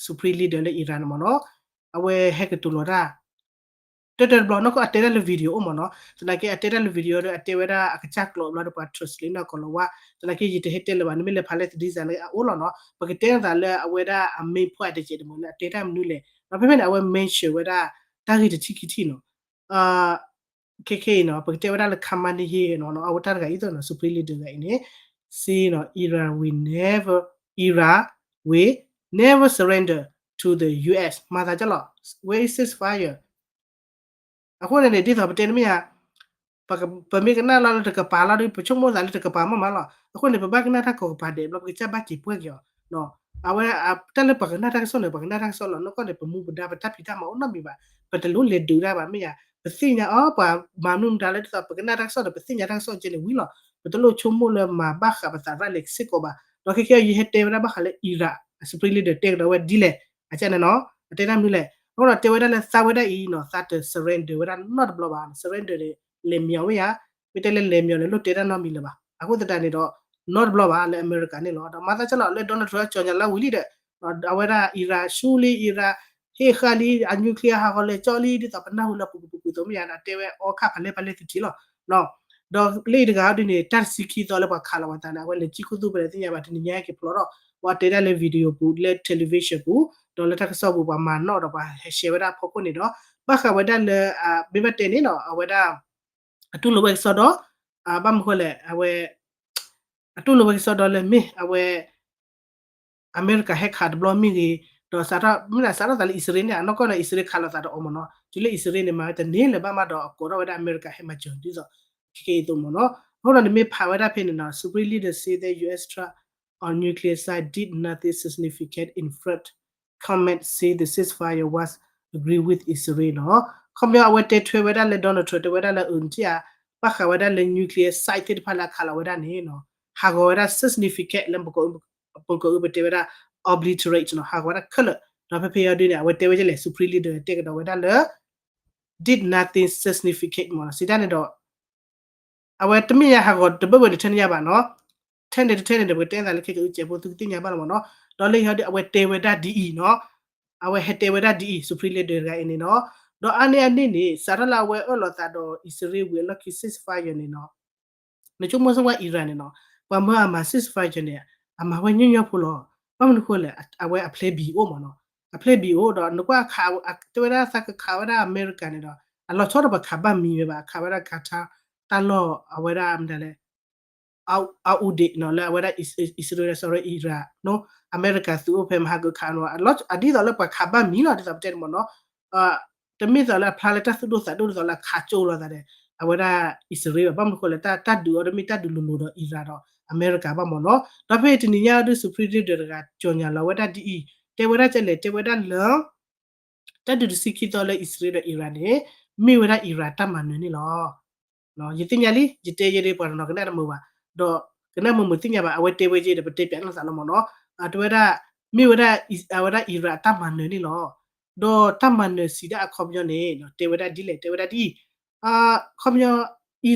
Supreme Leader လၢ Iran န့ၣ်မ့ၢ်နီၤ, အဝဲဟဲကတိၤလီၤတၢ် တၢၢ်တၢၢ်တဘျီ နီၢ်ကီၢ်အတဲဒၣ်လၢ video အိၣ်မ့ၢ်နီၤ, သနာ်က့အတဲဒၣ်လၢ video ဒီးအတဲဝဲဒၣ်အကစၢ်ကျိာ်ဘျီဒီးပှၤ translate န့ၣ်ကီးလီၤဝါ, သနာ်က့ယတဟဲတဲလၢၤဘၣ် နမ့ၢ်လဲၤဖးလၢ သဒံစၢ် န့ၣ်အအိၣ်လီၤနီၤ, ပကတဲနသးလၢအဝဲဒၣ်အ main point တကဲးတမံၤလၢအတဲတၢ်မနုၤလဲၣ်, ဒီးဖဲဖဲန့ၣ် အဝဲ mention ဝဲဒၣ် တၢ်ဂ့ၢ်တထံၣ်ခံထံၣ်နီၤ ခဲခဲအံၤနီၤ ပကတဲဝဲဒၣ်လၢ Khamenei နီၤ အဝဲတၢ်တဂၤအံၤသိးနီၤ Supreme Leader တဂၤအံၤန့ၣ် စ့နီၤ Iran will never, Iran will never surrender to the U S မၤသးဒ်လီၤ where is ceasefire အဃိန့ၣ်န့ၣ် ဒ်သိးပတဲန့ၣ်မ့ၢ်ဧါ, ပမ့ၢ်ကနၣ်လီၤလၢတကပၤလီၤဒီး ပဆိကမိၣ်သးလၢတကပၤမးမးလီၤ. အဃိန့ၣ် ပဘၣ်ကနၣ်တၢ်ကိးကပၤဒဲးဘျီ ပကစၢ်ဘၣ်က့ၤပှဲၢ်က့ၤအီၤ. အဝဲ တၢ်လၢပှၤကနၣ်တၢ်ကစီၣ်န့ၣ် ပှၤကနၣ်တၢ်ကစီၣ်လီၤ. နီၢ်ကီၢ်န့ၣ် ပမူပဒါပတၢ်ဖံးတၢ်မၤအိၣ်နီတမံၤဘၣ်. ပတလိၣ်လဲၤဒုးတၢ်ဘၣ်မ့ၢ်ဧါ. ပသ့ၣ်ညါအီၤ ပှၤမၤမနုၤမတၤလၢဒ်သိး ပကနၣ်တၢ်ကစီၣ်ဒီး ပသ့ၣ်ညါတၢ်ကစီၣ်ကဲန့ၣ်ဝံၤလီၤ. ပတလိၣ်ဆိကမိၣ်လၢမၤဘၣ်ဃးပသးရၣ်လဲၤစ့ၢ်ကီးဘၣ်. ဒီးခဲခဲအံၤ ယဟဲတဲဝဲဒၣ်ဘၣ်ဃးလၢ Iran အ Supreme Leader တဲကဒီးဝဲဒ်လဲၣ် အကန့ၣ်နီၤ အတဲတၢ်မနုၤလဲၣ်. အဃိဒီးတဲဝဲဒၣ်လၢသးဝဲဒၣ်အံၤနီၤ သးတ surrender ဝဲဒၣ်နီတဘျီဘၣ်. surrender န့ၣ် လဲၤမ့ၤအီၤဝဲယါ. မ့ၢ်တဲလၢလဲၤမ့ၤအီၤန့ၣ် လိၣ်တဲတၢ်နီတမံၤလၢၤဘၣ်. အဃိသတးန့ၣ်ဒီး နီတဘျီဘၣ်လၢအမဲရကၤန့ၣ်လီၤ. ဒီးမၤသးဒ်လီၤ လၢ Donald Trump ကၠီၣ်ညါလၢဝံၤလံဒီး အဝဲဒၣ် Iran ဆူလံ Iran ဟ့ၣ်ဃာ်လံ အ nuclear ဟးဂီၤလဲၤကၠီလံ ဒ်သိးပနၢ်ဟူလၢပူၤကွံာ်ပူၤကွံာ်သိးမ့ၢ်ယါ ဒီးတဲဝဲအီခၣ်ဖးလဲၢ်ဖးလဲၢ်သထံၣ်လီၤ. ဒီးလၢအံၤတဂၤအံၤဒ်န့ၣ် တၢ်တဆံခံသီလၢပှၤခးလီၤပှၤသးန့ၣ် အဝဲလဲၤကံၣ်ခူသူၣ်ဖဲလဲၣ်သ့ၣ်ညါဘၣ် တနံၤညါဟဲက့ၤဖျိးထီၣ် ပှၤတဲဒၣ်လၢ video ပူၤ လၢ television ပူၤ ဒီးလၢတၢ်ကစီၣ်ပူၤ ပှၤမၤနီၣ်ဒီးပှၤဟဲ share ဝဲဒၣ်အဖီခိၣ်န့ၣ်ဒီး ဘၣ်ဃးဝဲဒၣ်လၢ မ့ၢ်ဘၣ်တဲန့ၣ်နီၤ အဝဲဒၣ် အတူၢ်လိာ်ဝဲကစီဒီ ဘၣ်မနုၤဃိလဲၣ် အဝဲ အတူၢ်လိာ်ဝဲကစီဒီလၢမ့ၢ်အဝဲ အမဲရကၤဟဲခးတဘျီမ့ၢ်ဂ့ၤ, ဒီးစးထီၣ် မ့ၢ်ဒၣ်စးထီၣ်သးလၢအံၣ်စရ့လးန့ၣ် အနီၢ်ကီၢ်န့ၣ် အံၣ်စရ့လးခးလိာ်သးဒီးအီၤမ့ၢ်နီၤ, တုၤလၢအံၣ်စရ့လးန့ၣ် မၤဝဲတန့ၢ်လၢၤဘၣ်မးဒီးအကိးထီၣ်ဝဲဒၣ်အမဲရကၤဟဲမၤစၢၤဒ်သိး ခဲကနံၣ်အံၤအသိးမ့ၢ်နီၤ. အဃိဒီးနမ့ၢ်ဖးဝဲဒၣ်ဖဲန့ၣ်နီၤ Supreme Leader say that U S strike on nuclear site did nothing significant in front comment say the ceasefire was agreed with Israel နီၤ. ခီပညီအဝဲတဲထွဲဝဲဒၣ်လၢ Donald Trump တဲဝဲဒၣ်လၢအုၣ်နထံၣ်ဧါ ဘၣ်ဃးဝဲဒၣ်လၢ nuclear site သ့ၣ်တဖၣ်လၢအခးလီၤဝဲဒၣ်န့ၣ်နီၤ ဟးဂီၤဝဲဒၣ် significant လၢပကိးအုပတဲဝဲဒၣ် obliterate နီၤ ဟးဂီၤဝဲဒၣ်ခဲလၢာ်, ဒီးဖဲဖဲအံၤဒ်န့ၣ် အဝဲတဲဝဲဒ်လဲၣ် Supreme Leader တဲကဒီးဝဲဒၣ်လၢ did nothing significant မ့ၢ်နီၤ စံးတၢ်န့ၣ်ဒီး အဝဲတမ့ၢ်ညါဟးဂီၤတဘၢၣ်ဝဲတထဲန့ၣ်ညါဘၣ်နီၤ, ထဲန့ၣ်တထဲန့ၣ်ဒီး ပကတဲသးလၢခဲကအုကဲးဖိသုကသ့ၣ်ညါဘၣ်လီၤမ့ၢ်နီၤ, ဒီးလၢအံၤဒ်အဝဲတဲဝဲဒၣ်ဒ်အံၤနီၤ, အဝဲဟဲတဲဝဲဒၣ်ဒ်အံၤ Supreme Leader တဂၤအံၤန့ၣ်နီၤ, ဒီးအါန့ၢ်အန့ၣ်န့ၣ် စးထီၣ်လၢအဝဲအၢၣ်လီၤသးဒီးအံၣ်စရ့လးဝံၤအလီၢ်ခံ ceasefire န့ၣ်နီၤ နဆိကမိၣ်စ့ၢ်ဝဲ Iran န့ၣ်နီၤ, ပှၤမၢအမၤ ceasefire န့ၣ် အမၤဝဲညီညီဖိလီၤ, ဘၣ်မနုၤဃိလဲၣ် အဝဲအ plan B အိၣ်မ့ၢ်နီၤ, အ plan B အိၣ်ဒီး နကွၢ်ခး တဲဝဲဒၣ်သးကခးဝဲဒၣ်အမဲရကၤန့ၣ်ဒီး အလီၤဆီဒီးပှၤခးဘၣ်မံဝဲဘၣ်, ခးဝဲဒၣ် Qatar တၢ်လီၢ်အဝဲဒၣ်မနုၤလဲၣ် အအူဒ့းနီၤ လၢအဝဲဒၣ် အံၣ်စရ့လး sorry အံရၣ်နီၤ အမဲရကၤသုးအိၣ်ဖဲမဟါကခးနီၤ အဒ်သိးလၢပှၤခးဘၣ်မံလီၤ ဒ်သိးပတဲန့ၣ်မ့ၢ်နီၤ တမ့ၢ်သိးလၢအဖျါလၢတၢ်သူၣ်ဒိၣ်သးဒိၣ်ဒ်သိးလၢအခးကၠိလိာ်သးဒီး အဝဲဒၣ်အံၣ်စရ့လးဘၣ် ဘၣ်မနုၤဃိလဲၣ် တၢ်ဒုးအီၤတမ့ၢ်တၢ်ဒုးလိၤလိၤဒီးအံရၣ်ဒီးအမဲရကၤဘၣ်မ့ၢ်နီၤ ဒီးဖဲတနံၤညါအံၤဒုး Supreme Leader တဂၤ ကြေညာ လီၤဝဲဒၣ်ဒ်အံၤ တဲဝဲဒၣ်ကဲလဲၣ် တဲဝဲဒၣ်လၢ တၢ်ဒုးတဆံခံသီလၢအံၣ်စရ့လးဒီးအံရၣ်န့ၣ် မ့ၢ်ဝဲဒၣ်အံရၣ်တၢ်မၤနၢၤန့ၣ်လီၤ. ယသ့ၣ်ညါလံ ယတဲယဲဒၣ်ပှၤတနီၤကနၣ်တမုာ်ဘၣ်, ဒီးကနၣ်မုာ်မုာ်သ့ၣ်ညါဘၣ် အဝဲတဲဝဲက့ဒီး ပတဲပၠးလိာ်သးလီၤမ့ၢ်နီၤ, တဲဝဲဒၣ် မ့ၢ်ဝဲဒၣ် အဝဲဒၣ်အံရၣ်အတၢ်မၤနၢၤန့ၣ်လီၤ. ဒီးတၢ်မၤနၢၤစံးဒၣ်အခီပညီန့ၣ် တဲဝဲဒၣ်ဒ်လဲၣ် တဲဝဲဒၣ်ဒ်အံၤ အခီပညီ အံ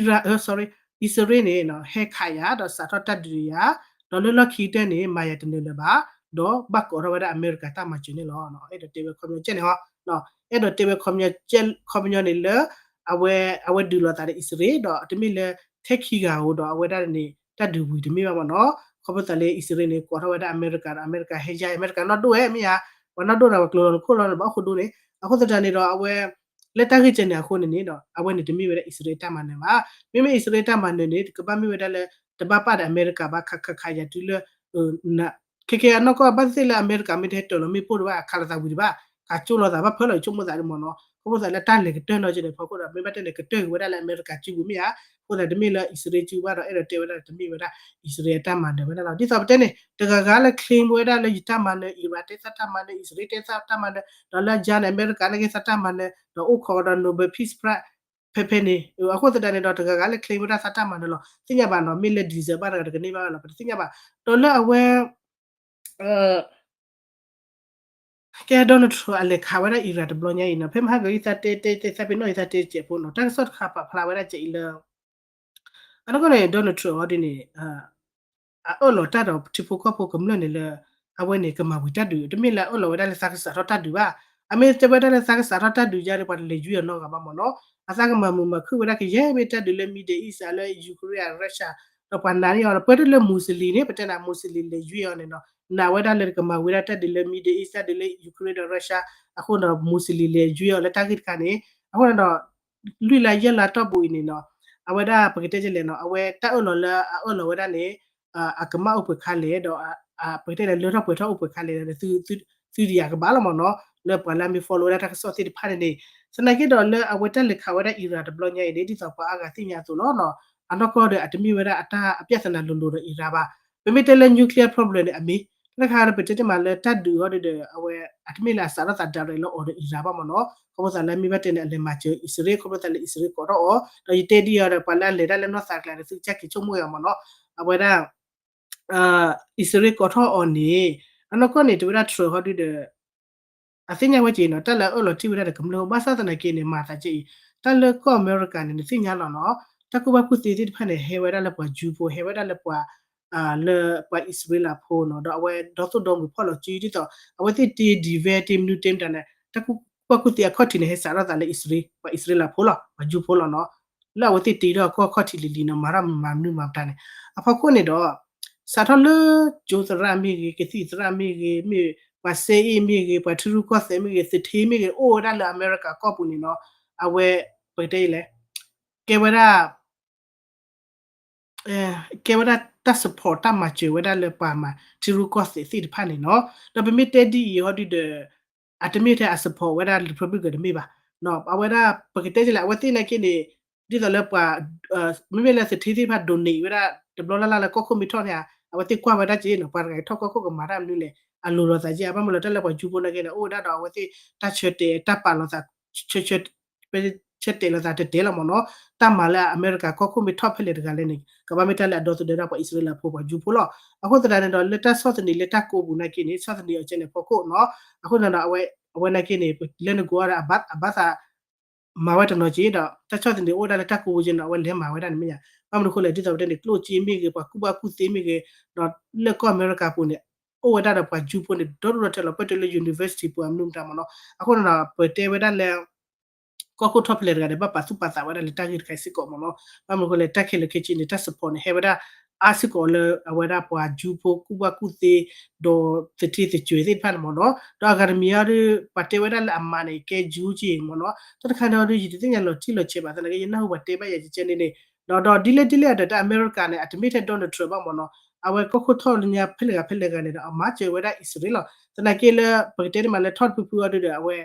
ရၣ် sorry အံၣ်စရ့လးန့ၣ် ဟဲခးယၤ ဒီးစးထီၣ်တၢ်ဒုးယၤ, ဒီးလၢလီၢ်ခံကတၢၢ်န့ၣ် မၤယၤတနၢၤလၢၤဘၣ်, ဒီးဘၣ်ကိးထီၣ်ဝဲဒၣ်အမဲရကၤတၢ်မၤစၢၤန့ၣ်လီၤ. အဲၣ်ဒိးတဲဝဲခီပညီကဲန့ၣ်ဟီ, အဲၣ်ဒိးတဲဝဲ ခီပညီန့ၣ်လၢ အဝဲ အဝဲဒုးလိာ်သးဒီးအံၣ်စရ့လး ဒီးတမ့ၢ်လၢ ထဲခံဂၤဧိၤဒီးအဝဲဒၣ်န့ၣ် တၢ်ဒုးဝံၤတမ့ၢ်ဘၣ်မ့ၢ်နီၤ, ခီဖျိသးလၢအံၣ်စရ့လးန့ၣ် ကိးထီၣ်ဝဲဒၣ်အမဲရကၤဒီး အမဲရကၤဟဲယါ အမဲရကၤနီၢ်ဒိၣ်ဝဲမ့ၢ်ဧါ, ပှၤနီၢ်ဒိၣ်ဒီးပှၤကျိၤလီၤနခိၣ်လီၤဘၣ်အိၣ်ဃိဒိၣ်န့ၣ်, အဃိသတးန့ၣ်ဒီးအဝဲ လၢတၢ်ဂ့ၢ်ကဲန့ၣ်အဃိန့ၣ်န့ၣ်ဒီး အဝဲန့ၣ်တမ့ၢ်ဝဲဒၣ်အံၣ်စရ့လးတၢ်မၤနၢၤဘၣ်. မ့မ့ၢ်အံၣ်စရ့လးတၢ်မၤနၢၤန့ၣ် တကဘၣ်မ့ၢ်ဝဲဒၣ်လၢ တဘၣ်ပာ်ဒီးအမဲရကၤဘၣ် ခးခးခးယၤတုၤလၢ ခဲကဲအနီၢ်ကီၢ်ဘၣ်သ့ၣ်သ့ၣ်လၢအမဲရကၤမ့ၢ်တဟဲတၢၤလီၤမ့ၣ်ပိၢ်တဘၣ် ခးလိာ်သးဝံၤတဘၣ်, ခးကၠိလိာ်သးဘၣ်ဖၢလီၤဆိကမိၣ်သးဒ်မ့ၢ်နီၤ, ခီဖျိသးလၢတၢ်လဲၤကတၢၢ်နီၤကဲန့ၣ် ဖီခိၣ်ဒီး မ့ၢ်ဘၣ်တဲန့ၣ် ကတၢၢ်က့ၤဝဲဒၣ်လၢအမဲရကၤစုပူၤမ့ၢ်ဧါ, အဃိသတးတမ့ၢ်လၢအံၣ်စရ့လးစုဘၣ်ဒီး အဲၣ်ဒိးတဲဝဲဒၣ်တမ့ၢ်ဝဲဒၣ် အံၣ်စရ့လးတၢ်မၤနၢၤဝဲဒၣ်လီၤ. ဒ်သိးပတဲန့ၣ် တဂၤဂၤလၢ claim ဝဲဒၣ်လၢယတၢ်မၤနၢၤ အံၣ်ရၣ်တဲသးတၢ်မၤနၢၤ အံၣ်စရ့လးတဲသးတၢ်မၤနၢၤ ဒီးလၢအယါန့ၣ် အမဲရကၤန့ၣ်ကဲသးတၢ်မၤနၢၤ ဒီးအိၣ်ခိးဒီး Nobel Peace Prize ဖဲဖဲန့ၣ်, အဃိသတးန့ၣ်ဒီး တဂၤဂၤလၢ claim ဝဲဒၣ်သးတၢ်မၤနၢၤလီၤ. သ့ၣ်ညါဘၣ်နီၤ မ့ၢ်လၢ December တဂၤတကန့ၢ်ဘၣ်လီၤ ပတသ့ၣ်ညါဘၣ်. ဒီးလၢအဝဲ ကဲ Donald Trump အလဲၤခးဝဲဒၣ်အံၣ်ရၣ်တဘျီညါအံၤနီၤ, ဖဲမဟါက ယသးတဲတဲတဲသးပ့ၤနီၣ်ယသးတဲတစဲးဖိနီၤ, တၢ်ကစီၣ်တခါပာ်ဖျါဝဲဒၣ်ကဲအံၤလၢ အနီၢ်ကီၢ်န့ၣ် Donald Trump အီၤဒ်န့ၣ် အအၢၣ်လီၤတၢ်ဒီးထံဖိကီၢ်ဖိကမျၢၢ်န့ၣ်လၢ အဝဲန့ၣ်ကမၤဝံၤတၢ်ဒုး တမ့ၢ်လၢအအၢၣ်လီၤဝဲဒၣ်လၢသးကစးထီၣ်တၢ်ဒုးဘၣ်. အမ့ၢ်တဲဝဲဒၣ်လၢသးကစးထီၣ်တၢ်ဒုးယါဒီး ပှၤတလဲၤယွံအီၤနီတဂၤဘၣ်မ့ၢ်နီၤ, အသးကမၤမုာ်မၤခုၣ်ဝဲဒၣ်ကယဲၢ်မ့ၢ်တၢ်ဒုးလၢ Middle East လၢ Ukraine အ Russia ဒီးပှၤနာ်န့ၢ်အီၤ ပှဲၤတလၢ Muslim န့ၣ် ပတဲနၤ Muslim လဲၤယွံအီၤန့ၣ်နီၤ, နာ်ဝဲဒၣ်လၢကမၤဝံၤဒၣ်တၢ်ဒုးလၢ Middle East တၢ်ဒုးလၢ Ukraine ဒီး Russia အဃိဒီး Muslim လဲၤယွံအီၤလၢတၢ်ဂ့ၢ်တခါန့ၣ်, အဃိန့ၣ်ဒီး လွံၢ်လါယဲၢ်လါတီၢ်ပူၤအံၤန့ၣ်နီၤ, အဝဲဒၣ်ပကတဲလဲၣ်နီၤ, အဝဲတၢ်အၢၣ်လီၤလၢအအၢၣ်လီၤဝဲဒၣ်န့ၣ် အကမၣ်အိၣ်ပှဲၤခါလဲၣ်ဒီး ပကတဲလဲၣ် လၢထီၣ်ပှဲၤထီၣ်အိၣ်ပှဲၤခါလဲၣ်ဒီး သုတယၤကဘၣ်လီၤမ့ၢ်နီၤ, လၢပှၤလၢအမ့ၢ် follow ဝဲဒၣ်တၢ်ကစီၣ်သ့ၣ်တဖၣ်န့ၣ်န့ၣ်, သနာ်က့ဒီးလၢအဝဲတၢ်လဲၤခးဝဲဒၣ်အံရၣ်တဘျီညါအံၤန့ၣ် ဒ်သိးပှၤအါဂၤသ့ၣ်ညါအသိးလီၤနီၤ, အနီၢ်ကီၢ်ဒီးအတမ့ၢ်ဝဲဒၣ်အတၢ်အပြဿနာလိၤလိၤဒီးအံရၣ်ဘၣ်. ပမ့ၢ်တဲလၢ nuclear problem န့ၣ် အမ့ၢ် တၢ်တခါဒီး ပတဲတ့ၢ်မးလၢတၢ်ဒုးအီၤဒီး အဝဲအတမ့ၢ်လၢအစးထီၣ်သး direct လၢအီၤဒီးအံရၣ်ဘၣ်မ့ၢ်နီၤ, ခီဖျိသးလၢမ့ၢ်ဘၣ်တဲန့ၣ် အလဲၤမၤစၢၤအံၣ်စရ့လး ခီဖျိသးလၢအံၣ်စရ့လးကိးထီၣ်အီၤ ဒီးယတဲဒ်အံၤဒီး ပှၤလၢအလဲၤတၢ်လၢနီၢ်သးကျါဒီး သုကစၢ်က့ၤဆိကမိၣ်အီၤမ့ၢ်နီၤ, အဝဲဒၣ် အံၣ်စရ့လးကိးထီၣ်အီၤန့ၣ် အနီၢ်ကီၢ်န့ၣ် တဝဲဒၣ် Trump ဟီဒုဒီး အသ့ၣ်ညါဝဲက့ၤနီၤ, တၢ်လၢအအၢၣ်လီၤတ့ၢ်ဝဲဒၣ်ဒီးကမျၢၢ် ဘၣ်ဆၣ်သနာ်က့န့ၣ် မၤသးက့အံၤ တၢ်လၢကီၢ်အမဲရကၤန့ၣ် နသ့ၣ်ညါလီၤနီၤ, တၢ်ကူၣ်ဘၣ်ကူၣ်သ့သ့ၣ်တဖၣ်န့ၣ် ဟဲဝဲဒၣ်လၢပှၤ Jew ဖိ ဟဲဝဲဒၣ်လၢပှၤ လၢပှၤအံၣ်စရ့လးဖိနီၤ, ဒီးအဝဲဒီသိၣ်ဒီမှံၤဖီၣ်လီၤစုဒ်သိး အဝဲသ့ၣ်တ့ defense တ့ မနုၤတ့မတၤန့ၣ် တၢ်ကူၣ်ဘၣ်ကူၣ်သ့အခီၣ်ထံးန့ၣ် ဟဲစးထီၣ်သးလၢအံၣ်စရ့လး ပှၤအံၣ်စရ့လးဖိလီၤ ပှၤ Jew ဖိလီၤနီၤ, လၢအဝဲသ့ၣ်တ့ထီၣ်အခီၣ်ထံးလံၤလံၤနီၤ မၤထီၣ်မၤမနုၤမၤမတၤန့ၣ်, အဖီခိၣ်န့ၣ်ဒီး စးထီၣ်လၢကၠိသရၣ်မ့ၢ်ဂ့ၤ ကသံၣ်သရၣ်မ့ၢ်ဂ့ၤ မ့ၢ်ပှၤစဲအ့ၣ်မ့ၢ်ဂ့ၤ ပှၤထံရူၢ်ကီၢ်သဲးမ့ၢ်ဂ့ၤ သထ့မ့ၢ်ဂ့ၤ အိၣ်ဝဲဒၣ်လၢအမဲရကၤကီၢ်ပူၤန့ၣ်နီၤ, အဝဲ ပကတဲလဲၣ် ကဲဝဲဒၣ် ကဲဝဲဒၣ်တၢ် support တၢ်မၤစၢၤဝဲဒၣ်လၢပှၤမၤထံရူၢ်ကီၢ်သဲးသ့ၣ်တဖၣ်န့ၣ်နီၤ, ဒီးပမ့ၢ်တဲဒ်အံၤဟီဒုဒီး အတမ့ၢ်ထဲအ support ဝဲဒၣ် Republican တမ့ၢ်ဘၣ်, အဝဲဒၣ်ပကတဲလဲၣ် အဝဲသ့ၣ်နာ်က့န့ၣ် ဒ်သိးလၢပှၤ မ့မ့ၢ်လၢသထ့သ့ၣ်တဖၣ် donate ဝဲဒၣ် တဘျီလၢ်လၢ်လၢကီၢ်ခိၣ်မ့ၢ်ထီၣ်န့ၣ် အဝဲသ့ၣ်ကွၢ်ဝဲဒၣ်က့နီၤ ပှၤတဂၤအံၤထီၣ်ကီၢ်ခိၣ်ကမၤတၢ်မနုၤလဲၣ် အလိၤလိာ်သးက့ ဘၣ်မနုၤလၢတၢ်လၢပှၤ Jew ဖိနာ်က့န့ၣ် အိၣ်ဝဲဒၣ်ဒီးအဝဲသ့ၣ်တၢ်ဆၢတဲာ်တၢ်ပာ်လိာ်သး ဆၢ ဆၢတဲာ်လိာ်သးတဲတဲလီၤမ့ၢ်နီၤ, တၢ်မၤလၢအမဲရကၤကီၢ်ခိၣ်မ့ၢ်ထီၣ်ဖဲလဲၣ်တဂၤလဲၣ်န့ၣ် ကဘၣ်မ့ၢ်တၢ်လၢအဒီသဒၢတၢ်ပှၤအံၣ်စရ့လးဖိပှၤ Jew ဖိလီၤ. အဃိသတးန့ၣ်ဒီး လၢတၢ်ဆီၣ်သနံးလၢတၢ်ကိးပူၤနာ်က့န့ၣ် ဆီၣ်သနံးအီၤကဲန့ၣ်ဖီခိၣ်နီၤ, အဃိန့ၣ်ဒီး အဝဲနာ်က့န့ၣ် လၢနကိးဒီး အဘၣ်သး မၤဝဲတနီၤက့ဒီး တၢ်ဆီၣ်သနံးအိၣ်ဝဲဒၣ်လၢတၢ်ကိးပူၤက့န့ၣ် အဝဲလဲၤမၤဝဲဒၣ်န့ၣ်မ့ၢ်ဧါ, ဘၣ်မနုၤအဃိလဲၣ် ဒ်သိးပတဲန့ၣ် ကျိၣ်စ့မ့ၢ်ဂ့ၤ ပှၤကူၣ်ဘၣ်ကူၣ်သ့မ့ၢ်ဂ့ၤ ဒီးလၢကီၢ်အမဲရကၤပူၤန့ၣ် အိၣ်ဝဲဒၣ်ဒီးပှၤ Jew ဖိန့ၣ် ဒီဒိၣ်ဒီထၢလီၤ ပှဲၤတလၢ university ပူၤအမနုၤမတၤမ့ၢ်နီၤ, အဃိန့ၣ်ဒီး ပတဲဝဲဒၣ်လၢ ကီၢ်ခိၣ်ထီၣ်ဖဲလဲၣ်တဂၤဒီး ဘၣ်ပာ်သူၣ်ပာ်သးဝဲဒၣ်လၢတၢ်ဂ့ၢ်တခါစ့ၢ်ကီးမ့ၢ်နီၤ, ဘၣ်မနုၤအဃိလဲၣ် တၢ်ခဲလၢာ်ခဲဆ့န့ၣ် တၢ် support န့ၣ် ဟဲဝဲဒၣ် အါစ့ၢ်ကီးလၢအဝဲဒၣ်ပှၤ Jew ဖိကူၣ်ဘၣ်ကူၣ်သ့ ဒီးသထံသကွံာ်သ့ၣ်တဖၣ်န့ၣ်မ့ၢ်နီၤ. ဒီးအဂၤတမံၤအံၤဒီး ပှၤတဲဝဲဒၣ်လၢအမါန့ၣ် ကဲ Jew က့မ့ၢ်နီၤ. တၢ်တခါန့ၣ်ဒီး ယတသ့ၣ်ညါလီၤတံၢ်လီၤဆဲးဘၣ် သနာ်က့ ယနၢ်ဟူပှၤတဲဘၣ်ယၤကဲန့ၣ်န့ၣ် ဒီး ဒီးဒ်လဲၣ်ဒ်လဲၣ်ဒီး တၢ်အမဲရကၤန့ၣ် အတမ့ၢ်ထဲ Donald Trump ဘၣ်မ့ၢ်နီၤ. အဝဲကီၢ်ခိၣ်ထီၣ်လၢညါဖဲလဲၣ်ဂၤဖဲလဲၣ်ဂၤန့ၣ်ဒီး အမၤစၢၤဝဲဒၣ်အံၣ်စရ့လးလီၤ. သနာ်က့လၢ ပကတဲန့ၣ်မးလၢထီၣ်တဖုဖုအီၤဒုဒီး အဝဲ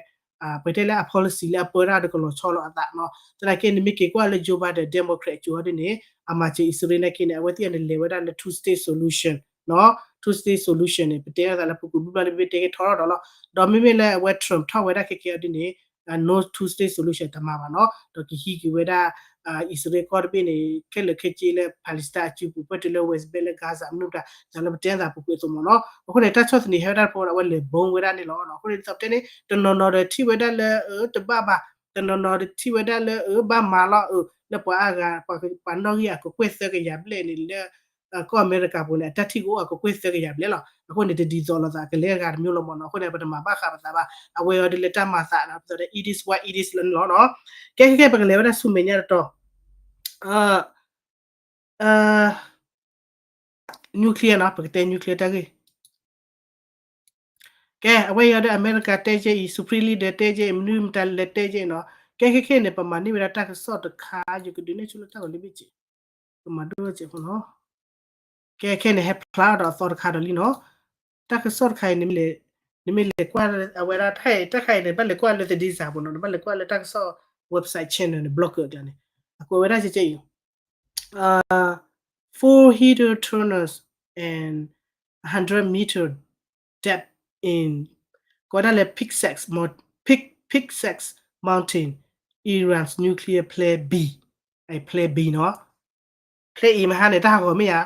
ပကတဲလၢအ policy လၢအပၢတၢ်ဒီးကလီၤဆီလီၤအသးနီၤ. သနာ်က့န့ၣ်မ့ၢ်က့ၤကွၢ်လၢ Joe Biden Democrat အစိၤအီၤဒ်န့ၣ် အမၤစၢၤအံၣ်စရ့လးနာ်က့န့ၣ် အဝဲသ့ၣ်အန့ၣ်လဲၤဝဲဒၣ်လၢ two state solution နီၤ. Two state solution န့ၣ် ပတဲအသးလၢပူၤကွံာ်ဘျီဘျီလၢမ့ၢ်တဲက့ၤထီထီၣ်ဒီးလီၤ. ဒီးမ့မ့ၢ်လၢအဝဲ Trump ထီၣ်ဝဲဒၣ်ခဲကဲအီၤဒ်န့ၣ် no two state solution တမၤဘၣ်နီၤ. ဒီးကဟံးက့ၤဝဲဒၣ် အံၣ်စရ့လးကီၢ်တဘ့ၣ်န့ၣ် ခဲလၢာ်ခဲဆ့လၢ Palestine အစုပူၤ ပှဲၤတုၤလၢ West Bank လၢ Gaza မနုၤတၢ် သးလၢပတဲအသးပူၤကွံာ်အသိးမ့ၢ်နီၤ. အဃိန့ၣ် တၢ်ဆီၣ်သနံးဟဲဝဲဒၣ်တဖၣ် အဝဲလဲၤဘိဝဲဒၣ်န့ၣ်လီၤ. အဃိန့ၣ် ဒ်သိးပတဲန့ၣ် တနီၤနီၤဒီးထံၣ်ဝဲဒၣ်လၢ အၢ တဘၣ်ဘၣ်, တနီၤနီၤဒီးထံၣ်ဝဲဒၣ်လၢ အၢ ဘၣ်မၤလီၤ အၢ လၢပှၤအါဂၤ ပှၤနီၣ်ဂံၢ်အကကွဲၢ်သၢကယၤဘျဲၣ်န့ၣ် လၢ ကီၢ်အမဲရကၤပူၤန့ၣ် အတၢ်ထံၣ်ကအိၣ်အကကွဲၢ်သၢကယၤဘျဲၣ်လီၤ. အဃိန့ၣ် တဒ်သိးလိာ်သးကလဲၤအဂၤတမံၤလီၤမ့ၢ်နီၤ. အဃိန့ၣ် ပတမၤဘၣ်ဃးပသးဘၣ်. အဝဲအီၤဒ်လၢတၢ်မၤသး ပသးဒီး it is what it is လၢန့ၣ်လီၤနီၤ. ကဲ ခဲကဲ ပကလဲၤဝဲဒၣ်ဆူမဲာ်ညါတတီၤ nuclear နီၤ, ပကတဲ nuclear တၢ်ဂ့ၢ်. ကဲ အဝဲအံၤဒီး အမဲရကၤတဲကဲအံၤ Supreme Leader တဲကဲအံၤ မနုၤမတၤလဲၤတဲကဲအံၤနီၤ. ကဲ ခဲခဲန့ၣ် ပမၤန့ၢ်ဝဲဒၣ်တၢ်ကစီၣ်တခါ ယကဒုးနဲၣ်ဆိလၢတၢ်ဂီၤလံဘ့ၣ်က့ၤ, ပမၤဒိၣ်ကဲးဖိနီၤ. ကဲ ခဲန့ၣ် ဟဲဖျါဒီးအသီတခါဒီးလံနီၤ. တၢ်ကစီၣ်တခါအံၤ နမ့ၢ်လဲၤကွၢ်အဝဲဒၣ် တၢ်ခါအံၤ တၢ်ခါအံၤန့ၣ် ဘၣ်လဲၤကွၢ်လၢ သဒံစၢ် ပူၤနီၤ, နဘၣ်လဲၤကွၢ်လၢတၢ်ကစီၣ် website channel န့ၣ် blogger အကျါန့ၣ် အကွဲးဝဲဒၣ်ကဲကဲအံၤ four heater tunnels and hundred meter depth in ကိးဝဲဒၣ်လၢ Pixas Mou- Pix- Pixas Mountain, Iran's nuclear plan B, အ plan B နီၤ. plan A မဟါန့ၣ် တၢ်ဟးဂီၤမ့ၢ်ဧါ.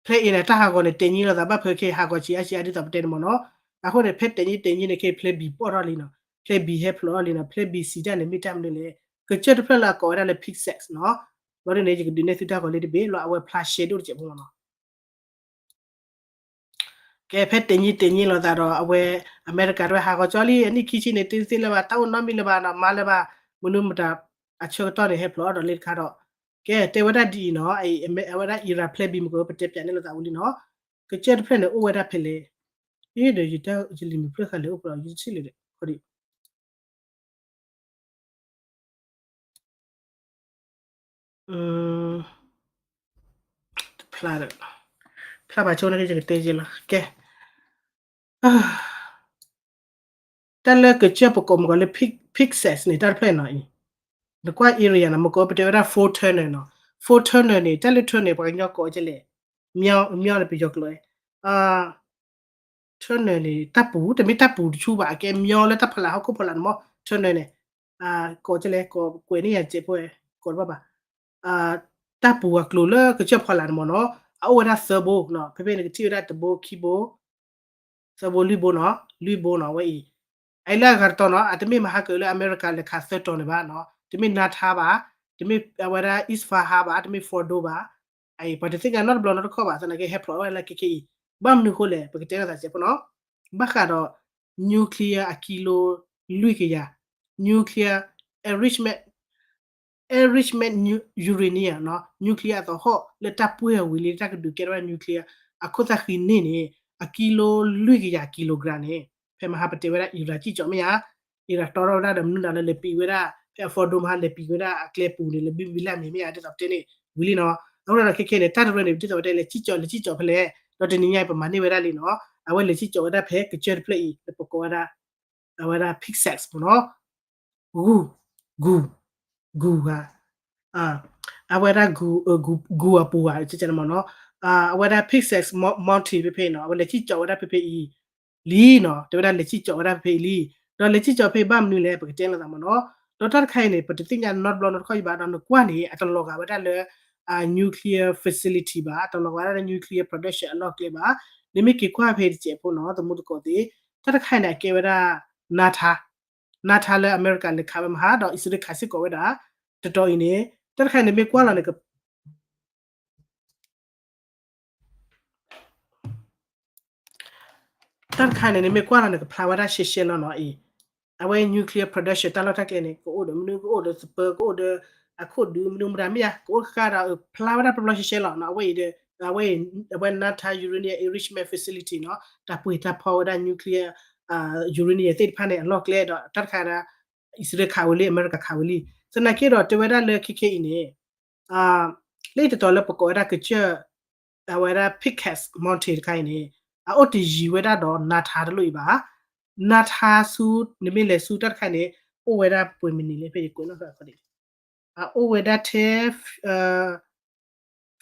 plan A န့ၣ် တၢ်ဟးဂီၤန့ၣ် တဲာ်ညံလိာ်သးဘၣ်ဖဲခဲအံၤ ဟးဂီၤဆံးအါဆံးအါဒ်သိးပတဲန့ၣ်မ့ၢ်နီၤ. အဃိန့ၣ် ဖဲတဲာ်ညံတဲာ်ညံန့ၣ် ခဲအံၤ plan B ပိာ်ထီၣ်လံနီၤ, plan B ဟဲဖျိးထီၣ်လံနီၤ, plan B စံးတၢ်န့ၣ် မ့ၢ်တၢ်မနုၤလဲၣ်, ကစၢၢ်တဖျၢၣ်လၢအကိးဝဲဒၣ်လၢ Pixas နီၤ. ဘျီဒ်န့ၣ် ယကဒုးနဲၣ်သုတၢ်ဂီၤလံတဘ့ၣ် လီၤအဝဲဖျါရှဲဒိၣ်တစဲးဖိမ့ၢ်နီၤ. ကဲ ဖဲတဲာ်ညံတဲာ်ညံလိာ်သးဒီး အဝဲ အမဲရကၤတဝဲဟးဂီၤကၠီလံ အနံၣ်ခံဆံန့ၣ် တသ့လၢၤဘၣ် တၢ်အိၣ်နီတမံၤလၢၤဘၣ်နီၤ, မၤလၢၤဘၣ် မနုၤမတၤ အဆၢကတီၢ်န့ၣ် ဟဲဖျိးအီၤဒီးလၢတခါဒီး ကဲ တဲဝဲဒၣ်ဒ်အံၤနီၤ, အဝဲဒၣ် Iran plan B မ့ၢ်က ပတဲပၠးန့ၢ်လိာ်သးဝံၤလံနီၤ, ကစၢၢ်တဖျၢၣ်န့ၣ် အိၣ်ဝဲဒၣ်ဖဲလဲၣ်, အ့ဒီး ယတၢ် ယလံၤမုၣ်ဖျၢၣ်ဃးလဲၣ်အိၣ်ဖျိး ယတထံၣ်လၢၤဒီး တဖျါဒီး ဖျါဘၣ်ဆိန့ၣ် ယကတဲယဲလီၤ. ကဲ တၢ်လၢကစၢၢ်ပကိးမ့ၢ်ကီးလၢ Pixas န့ၣ် တၢ်တဖျၢၣ်နီၤအံၤ, နကွၢ် area နီၤ မ့ၢ်ကီး ပတဲဝဲဒၣ် four tunnel နီၤ, four tunnel န့ၣ် တၢ်လၢ tunnel ပှၤကညီကိးကဲလဲၣ်, မၠီန့ၣ် ပယီၤကျိာ် tunnel န့ၣ် တၢ်ပူၤ တမ့ၢ်တၢ်ပူၤတဆူဘၣ် အကဲမၠီလၢတၢ်ဖီလာ်ဟီၣ်ခိၣ်ဖီလာ်န့ၣ်မ့ၢ် tunnel န့ၣ် ကိးကဲလဲၣ် ကိးကွဲးန့ၢ်ယၤစဲးဖိ ကိးတဘၣ်ဘၣ်, တၢ်ပူၤအကျိၤလၢကစၢၢ်ဖီလာ်န့ၣ်မ့ၢ်နီၤ အအိၣ်ဝဲဒၣ်သၢဘိနီၤ, ဖဲဖဲန့ၣ် ကထံၣ်ဝဲဒၣ်တဘိခံဘိ သၢဘိလွံၢ်ဘိနီၤ လွံၢ်ဘိနီၤ အဝဲအံၤ, အအံၤလၢအဂၤတတီၤနီၤ အတမ့ၢ်မဟါကၢၤလၢအမဲရကၤလဲၤခးသၢတီၤန့ၣ်ဘၣ်နီၤ, တမ့ၢ် Natanz ဘၣ်, တမ့ၢ်အဝဲဒၣ် Isfahan ဘၣ်, တမ့ၢ် Fordow ဘၣ်, အအံၤ ပှၤတသ့ၣ်ညါနီတဘျီနီတခီၣ်ဘၣ် သနာ်က့ဟဲဖျိးဝဲလၢခဲခဲအံၤ, ဘၣ်မနုၤအဃိလဲၣ် ပကတဲလိာ်သးစဲးဖိနီၤ, ဘၣ်ဃးဒီး nuclear အကံလိလွံၢ်ကယၤ, nuclear enrichment enrichment uranium နီၤ nuclear အသဟီၣ်လၢတၢ်ပှဲၢ်အီၤဝံၤလံ တၢ်ကဒုးကဲထီၣ်ဝဲဒၣ် nuclear အခိၣ်သၣ်ဃံန့ၢ်န့ၣ် အကံလိလွံၢ်ကယၤ kilogram န့ၣ် ဖဲမဟါပတဲဝဲဒၣ် Iran စံၣ်ကၠီၤမ့ၢ်ဧါ, Iran တီထီၣ်ဝဲဒၣ်ဒီးမနုၤဒၣ်လၢလဲၤပံးဝဲဒၣ် ဖဲအ Fordow မဟါလဲၤပံးဝဲဒၣ်အကျဲပူၤန့ၣ် လၢဘံၣ်ဘံၣ်လၢ်မ့ၢ်မ့ၢ်ဧါ ဒ်သိးပတဲန့ၣ် ဝံၤလံနီၤ, အဃိဒီးခဲခဲန့ၣ် တၢ်တရၢန့ၣ် ဒ်သိးပတဲလဲၤစံၣ်ကၠီၤ လဲၤစံၣ်ကၠီၤဖဲလဲၣ်, ဒီးတနံၤညါအံၤ ပမၤန့ၢ်ဝဲဒၣ်လံနီၤ, အဝဲလဲၤစံၣ်ကၠီၤဝဲဒၣ်ဖဲကစၢၢ်တဖျၢၣ်အံၤ လၢပကိးဝဲဒၣ် အဝဲဒၣ် Pixas မ့ၢ်နီၤ ဂူ ဂူ ဂူဂၤ အဝဲဒၣ်ဂူ ဂူအပူၤဂၤ မ့ၢ်နီၤ, အဝဲဒၣ် Pixas Mountain ဖဲဖဲနီၤ အဝဲလဲၤစံၣ်ကၠီၤဝဲဒၣ်ဖဲဖဲအံၤ လံနီၤ, တဲဝဲဒၣ်လဲၤစံၣ်ကၠီၤဝဲဒၣ်ဖဲဖဲအံၤလံ, ဒီးလဲၤစံၣ်ကၠီၤဖဲဘၣ်မနုၤလဲၣ် ပကတဲလိာ်သးမ့ၢ်နီၤ, ဒီးတၢ်တခါအံၤန့ၣ် ပတသ့ၣ်ညါနီတဘျီနီတခီၣ်အံၤဘၣ် ဒီးနကွၢ်န့ၣ် အတလီၤဂာ်ဝဲဒၣ်လၢ nuclear facility ဘၣ်, အတလီၤဂာ်ဝဲဒၣ်လၢ nuclear production အလီၢ်ကျဲဘၣ်, နမ့ၢ်က့ၤကွၢ်ဖဲတစဲးဖိနီၤ သမူသကိးသ့ၣ်, တၢ်တခါအံၤန့ၣ် အကဲဝဲဒၣ် Natanz Natanz လၢအမဲရကၤလဲၤခးဝဲမဟါ ဒီးအံၣ်စရ့လးခးစ့ၢ်ကီးဝဲဒၣ် တတီၤအံၤန့ၣ်, တၢ်တခါန့ၣ်မ့ၢ်ကွၢ်လီၤန့ၣ် တၢ်တခါန့ၣ် နမ့ၢ်ကွၢ်လီၤန့ၣ် ကဖျါဝဲဒၣ်ရှဲရှဲလီၤနီၤအံၤ, အဝဲ nuclear production တၢ်လီၢ်တၢ်ကျဲန့ၣ် ကအိၣ်ဒီးမနုၤ ကအိၣ်ဒီးသပၢၤ ကအိၣ်ဒီး အခိၣ်ဒုးမနုၤမတၤမ့ၢ်ဧါ ကအိၣ်ဃာ်ဒီး ဖျါဝဲဒၣ်ပျီပျီရှဲရှဲလီၤနီၤ. အဝဲအံၤဒီး အဝဲ အဝဲ Natanz Uranium Enrichment Facility နီၤ တၢ်ပှ့ၤတၢ်ဖီဝဲဒၣ် nuclear uranium သ့ၣ်တဖၣ်န့ၣ် အလီၢ်ကျဲဒီး တၢ်တခါဒီး အံၣ်စရ့လးခးဝံၤလံ အမဲရကၤခးဝံၤလံ. သနာ်က့ဒီး တဲဝဲဒၣ်လၢခဲခဲအံၤန့ၣ် လၢတတီၤလၢပကိးဝဲဒၣ်ကစၢၢ် အဝဲဒၣ် Picas Mountain တခါအံၤန့ၣ် အအိၣ်တယံၤဝဲဒၣ်ဒီး Natanz တလိၣ်အံၤဘၣ်. Natanz ဆူ နမ့ၢ်လဲၤဆူတၢ်တခါန့ၣ် အိၣ်ဝဲဒၣ်ပှဲၤမံးနံးလဲၣ် ဖဲယကွဲးနီၣ်ဃာ်အခီဒ် အအိၣ်ဝဲဒၣ်ထဲ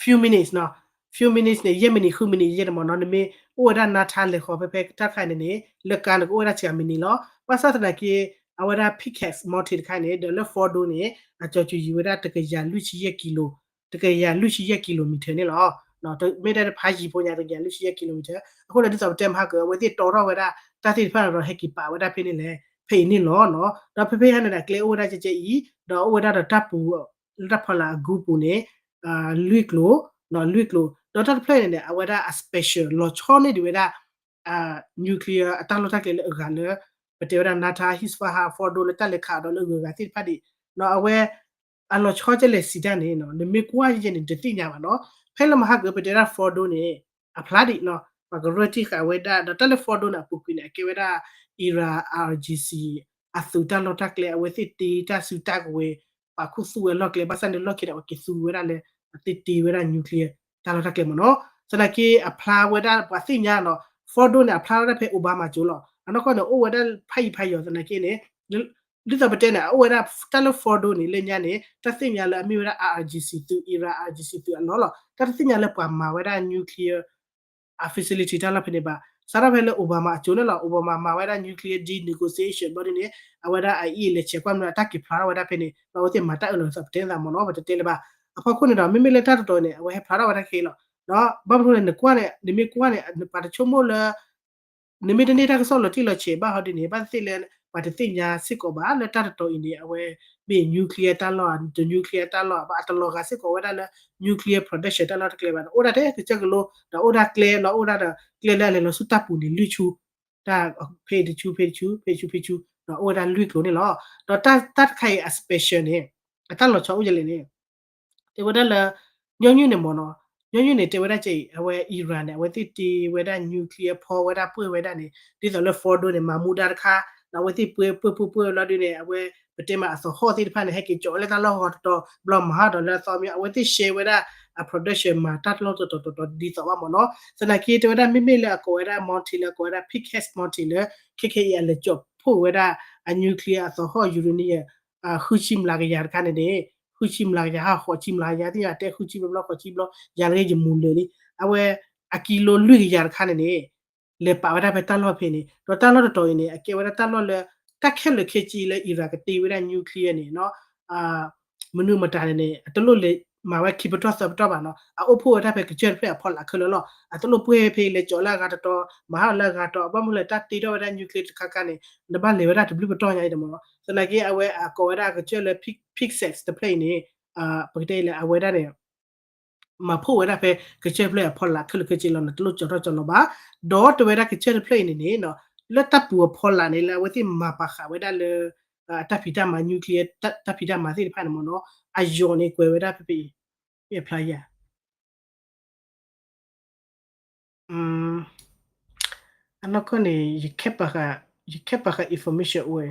few minutes နီၤ few minutes န့ၣ် ယဲၢ်မံးနံး ဃုမံးနံး ယဲၢ်န့ၣ်မ့ၢ်နီၤ နမ့ၢ်အိၣ်ဝဲဒၣ် Natanz လဲၤဃီၤဖဲဖဲတၢ်တခါန့ၣ်န့ၣ် လၢကါန့ၣ်ကအိၣ်ဝဲဒၣ်စှၤမံးနံးလီၤ. ဘၣ်ဆၣ်သနာ်က့ အဝဲဒၣ် Picas Mountain တခါန့ၣ် ဒီးလၢ Fordow န့ၣ် အကၠီၤစူၤယံၤဝဲဒၣ်တကယၤလွံၢ်ဆံယဲၢ်ကံလိ တကယၤလွံၢ်ဆံယဲၢ်ကံလိမံၤထၢၣ်န့ၣ်လီၤ. မ့ၢ်တဲဖးယံၤဖိညါတကယၤလွံၢ်ဆံယဲၢ်ကံလိမံၤထၢၣ် အဃိန့ၣ်ဒ်သိးပတဲမဟါကၢၤ အဝဲသ့ၣ်တီထီၣ်ဝဲဒၣ် တၢ်သ့ၣ်တဖၣ်ဒီးဟဲက့ၤပာ်ဝဲဒၣ်ဖဲန့ၣ်လဲၣ် ဖဲအံၤန့ၣ်လီၤနီၤ. ဒီးဖဲဖဲဟဲန့ၣ်ဒီး အကျဲအိၣ်ဝဲဒၣ်ကဲကဲအံၤ ဒီးအိၣ်ဝဲဒၣ်ဒီးတၢ်ပူၤ လၢတၢ်ဖီလာ်အဂူပူၤန့ၣ် လွံၢ်ကျိၤ လွံၢ်ကျိၤ ဒီးတၢ်တဖျၢၣ်န့ၣ်န့ၣ် အဝဲဒၣ်အ special လီၤဆီန့ၢ်ဒံးဝဲဒၣ် nuclear အတၢ်လီၢ်တၢ်ကျဲလၢအဂၤလၢ ပတဲဝဲဒၣ် Natanz, Isfahan, Fordow လၢတၢ်လဲၤခးဒီးလၢအဂုၤအဂၤသ့ၣ်တဖၣ်ဒံး အဝဲ အလီၤဆီကလဲၤစံးတၢ်န့ၣ် နမ့ၢ်ကွၢ်ယဲန့ၣ် တသ့ၣ်ညါဘၣ်နီၤ. ဖဲလၢမဟါကၢၤပတဲဒၣ် Fordow န့ၣ် အဖျါဒံးနီၤ ပှၤကရၢထံၣ်ဃာ်ဝဲဒၣ် ဒီးတၢ်လၢ Fordow န့ၣ် အပူၤကွံာ်န့ၣ် အကဲဝဲဒၣ် Iran I R G C အသုးတၢ်လီၢ်တၢ်ကျဲ အဝဲသ့ၣ်တ့တၢ်စုတၢ်ကဝဲၤ ပာ်ခူသူၣ်ဝဲလီၢ်ကျဲ ဘၣ်ဆၣ်န့ၣ်လီၢ်ခံန့ၣ် အဝဲက့ၤသူဝဲဒၣ်လၢ အသ့ၣ်တ့ဝဲဒၣ် nuclear တၢ်လီၢ်တၢ်ကျဲမ့ၢ်နီၤ. သနာ်က့အဖျါဝဲဒၣ်ပှၤသ့ၣ်ညါနီၤ Fordow န့ၣ် အဖျါဝဲဒၣ်ဖဲ Obama ကၠိလီၤ. အနီၢ်ကီၢ်န့ၣ် အိၣ်ဝဲဒၣ်ဖးယံၤဖးယီၤသနာ်က့န့ၣ် ဒ်သိးပတဲန့ၣ် အအိၣ်ဝဲဒၣ်တၢ်လၢ Fordow န့ၣ် လၢညါန့ၣ် တၢ်သ့ၣ်ညါလၢအမ့ၢ်ဝဲဒၣ် I R G C သုး Iran I R G C သုးအလီၢ်လီၤ. တၢ်တသ့ၣ်ညါလၢပှၤမၤဝဲဒၣ် nuclear အ facility တၢ်လီၢ်ဖဲန့ၣ်ဘၣ်. စးထီၣ်ဖဲလၢ Obama အကၠိန့ၣ်လီၤ. Obama မၤဝဲဒၣ် nuclear deal negotiation ဘျီဒ်န့ၣ် အဝဲဒၣ်အအံၤလဲၤဆဲးကွၢ်မနုၤ အတၢ်က့ၤဖျါထီၣ်ဝဲဒၣ်ဖဲန့ၣ် ဒီးအဝဲသ့ၣ်မၤတၢ်အၢၣ်လီၤသးပတဲသးမ့ၢ်နီၤ ပတတဲလၢၤဘၣ်. အဖီခိၣ်န့ၣ်ဒီး မ့မ့ၢ်လၢတၢ်တတီၤန့ၣ် အဝဲဟဲဖျါထီၣ်ဝဲဒၣ်ခဲအံၤလီၤ. ဒီးဘၣ်မနုၤလဲၣ် နကွၢ်န့ၣ် နမ့ၢ်ကွၢ်န့ၣ် ပှၤတဆိကမိၣ်လၢ နမ့ၢ်တန့ၢ်တၢ်ကစီၣ်လီၤတံၢ်လီၤဆဲးဘၣ်ဟီဒ်န့ၣ် ဘၣ်သ့ၣ်သ့ၣ်လၢ ပှၤတသ့ၣ်ညါစ့ၢ်ကီးဘၣ်လၢတၢ်တတီၤအံၤန့ၣ် အဝဲမ့ၢ် nuclear တၢ်လီၢ်ဧါ တ nuclear တၢ်လီၢ်ဧါ ဘၣ်အတလီၤဂာ်စ့ၢ်ကီးဝဲဒၣ်လၢ nuclear production တၢ်လီၢ်တၢ်ကျဲဘၣ်န့ၣ် အိၣ်ဒၣ်ထဲကစၢၢ်ကလိဒီးအိၣ်ဒၣ်ကျဲလီၤ အိၣ်ဒၣ်ဒီးကျဲလၢအလဲၤလီၤဆူတၢ်ပူၤန့ၣ် လွံၢ်ဆူ တၢ်ဖဲတဆူ ဖဲတဆူ ဖဲတဆူ ဖဲတဆူ ဒီးအိၣ်ဝဲဒၣ်လွံၢ်ကျိၤန့ၣ်လီၤ. ဒီးတၢ်တခါအံၤအ special န့ၣ် အတၢ်လီၤဆီအိၣ်ယလဲၣ်န့ၣ် တဲဝဲဒၣ်လၢ ညီနုၢ်န့ၣ်မ့ၢ်နီၤ ညီနုၢ်န့ၣ် တဲဝဲဒၣ်ကဲအံၤ အဝဲ Iran န့ၣ် အဝဲသ့ၣ်တ့ဝဲဒၣ် nuclear ဖီဝဲဒၣ်ပှဲၢ်ဝဲဒၣ်န့ၣ် ဒ်သိးလၢ Fordow န့ၣ် မၤမူဒါတခါ ဒီးအဝဲသ့ၣ်ပှဲၢ်ပှဲၢ်ပှဲၢ်ပှဲၢ်လီၤဒ်န့ၣ် အဝဲ ပတဲမးအသဟီၣ်သ့ၣ်တဖၣ်န့ၣ် ဟဲက့ၤကၠီၤလၢတၢ်လီၢ်ဂီၤတတီၤ ဘျီမၤဟီၣ်ဒီးလၢအသီမ့ၢ် အဝဲသ့ၣ် share ဝဲဒၣ် အ production မၤတၢ်လီၢ်တတီၤတတီၤဒ်သိးဘၣ်မ့ၢ်နီၤ. သနာ်က့တဲဝဲဒၣ် မ့မ့ၢ်လၢအကိးဝဲဒၣ် mountain လၢအကိးဝဲဒၣ် Picas Mountain လၢ ခဲခဲအံၤ အလဲၤကၠီၤဖှိၣ်ဝဲဒၣ် အ nuclear အသဟီၣ် uranium ဃုဆံမျးကယၤတခါန့ၣ်န့ၣ် ဃုဆံမျးကယၤ ဟးဃိးဆံမျးကယၤ သ့ၣ်ညါတဲဃုဆံဘျီဘျီ ဃိးဆံဘျီ ယၤတဂ့ၤ ယမူၤလၢာ်လံ အဝဲ အကံလိလွံၢ်ကယၤတခါန့ၣ်န့ၣ် လဲၤပာ်ဝဲဒၣ်ဖဲတၢ်လီၢ်ဖဲန့ၣ် ဒီးတၢ်လီၢ်တတီၤအံၤန့ၣ် အကဲဝဲဒၣ်တၢ်လီၢ်လၢ တၢ်ခဲလၢာ်ခဲဆ့လၢ Iran ကတ့ဝဲဒၣ် nuclear န့ၣ်နီၤ မနုၤမတၤန့ၣ်န့ၣ် အတလိၣ်လဲၤမၤဝဲခံပတီၢ်သၢပတီၢ်ဘၣ်နီၤ အအိၣ်ဖှိၣ်ဝဲဒၣ်ဖဲကစၢၢ်တဖျၢၣ်အဖီလာ်ခဲလၢာ်လီၤ. အတလိၣ်ပှဲၢ်ဖဲအံၤလဲၤကၠီၤလၢအဂၤတတီၤ မၤဟးလၢအဂၤတီၤ ဘၣ်မနုၤလဲၣ် တၢ်တ့ထီၣ်ဝဲဒၣ် nuclear တခါခါန့ၣ် နဘၣ်လဲၤဝဲဒၣ်တဘျုးပတီၢ်ညါအံၤတမ့ၢ်နီၤ. သနာ်က့အဝဲအကိးဝဲဒၣ်ကစၢၢ်လၢ Picas တဖျၢၣ်အံၤန့ၣ် ပကတဲအံၤလၢအဝဲဒၣ်န့ၣ် မၤဖှိၣ်ဝဲဒၣ်ဖဲကစၢၢ်တဖျၢၣ်အဖီလာ်ခဲလၢာ်ခဲဆ့လီၤနီၤ တလိၣ်ကၠီၤထီၣ်ကၠီၤလီၤဘၣ်. ဒီးတဲဝဲဒၣ်ကစၢၢ်တဖျၢၣ်အံၤန့ၣ်န့ၣ် လၢတၢ်ပူၤအဖီလာ်န့ၣ် လၢအဝဲသ့ၣ်မၤပာ်ဃာ်ဝဲဒၣ်လၢ တၢ်ဖံးတၢ်မၤ nuclear တၢ်ဖံးတၢ်မၤသ့ၣ်တဖၣ်န့ၣ်မ့ၢ်နီၤ အယီၤန့ၣ်ကွဲးဝဲဒၣ်ဖဲဖဲအံၤ မ့ၢ်အဖျါယၤ အနီၢ်ကီၢ်န့ၣ် ယခဲပာ်ဃာ် ယခဲပာ်ဃာ် information အိၣ်ဝဲ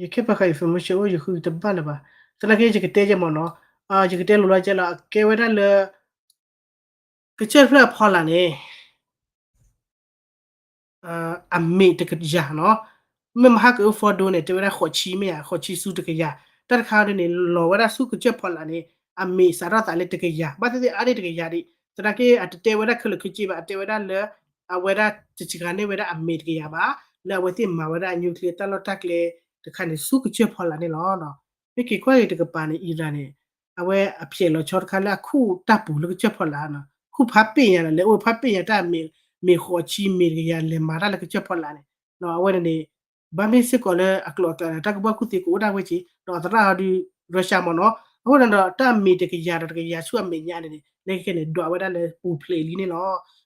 ယခဲပာ်ဃာ် information အိၣ် ယဃုတဘၣ်လၢၤဘၣ်. သနာ်က့ ယကတဲကဲမ့ၢ်နီၤ, ယကတဲလိၤလီၤကဲလီၤ အကဲဝဲဒၣ်လၢ ကစၢၢ်တဖျၢၣ်အဖီလာ်န့ၣ် အမ့ၢ်တကယၤနီၤ, မ့ၢ်မဟါကအု Fordow န့ၣ် တဲဝဲဒၣ်ဃိးဆံမ့ၢ်ဧါ, ဃိးဆံဆူတကယၤ, တၢ်တခါဒ်န့ၣ် လီၤဝဲဒၣ်ဆူကစၢၢ်ဖီလာ်န့ၣ် အမ့ၢ်စးထီၣ်သးလၢတကယၤ, ဘၣ်သ့ၣ်သ့ၣ်အါန့ၢ်တကယၤဒံး, သနာ်က့ အတတဲဝဲဒၣ်ခဲလၢာ်ခဲဆ့ဘၣ်, အတဲဝဲဒၣ်လၢ အဝဲဒၣ်တစှၤန့ၢ်ဝဲဒၣ်အမ့ၢ်တကယၤဘၣ်, လၢအဝဲသ့ၣ်မၤဝဲဒၣ် nuclear တၢ်လီၢ်တၢ်ကျဲတခါန့ၣ် ဆူကစၢၢ်ဖီလာ်န့ၣ်လီၤ. မ့ၢ်က့ၤကွၢ်က့ၤတကပၤန့ၣ် Iran န့ၣ် အဝဲအဖျဲးလီၤဆီတခါလၢအခုၣ်တၢ်ပူၤလၢကစၢၢ်ဖီလာ်နီၤ, ခုၣ်ဖးပ့ၣ်ညါနီၤ, လဲၤအိၣ်ဖးပ့ၣ်ညါတၢ်မ့ၢ် မ့ၢ်ဃိးဆံမ့ၢ်တကယၤ လဲၤမၤတၢ်လၢကစၢၢ်ဖီလာ်န့ၣ်, အဝဲန့ၣ်န့ၣ် ဘၣ်မ့ၢ်စ့ၢ်ကီးလၢအကျိၤအကျဲန့ၣ် တၢ်ကူၣ်ဘၣ်ကူၣ်သ့ကအိၣ်ဒၣ်ဝဲက့ၤ, ဒီးအသရၣ်ဟီဒုး Russia မ့ၢ်နီၤ, အဃိန့ၣ်ဒီး တၢ်မ့ၢ်တကယၤဒီးတကယၤဆူအမဲာ်ညါန့ၣ်န့ၣ် လၢခဲခဲန့ၣ် ဒွးဝဲဒၣ်လၢပူၤဖျဲးလံန့ၣ်လီၤ.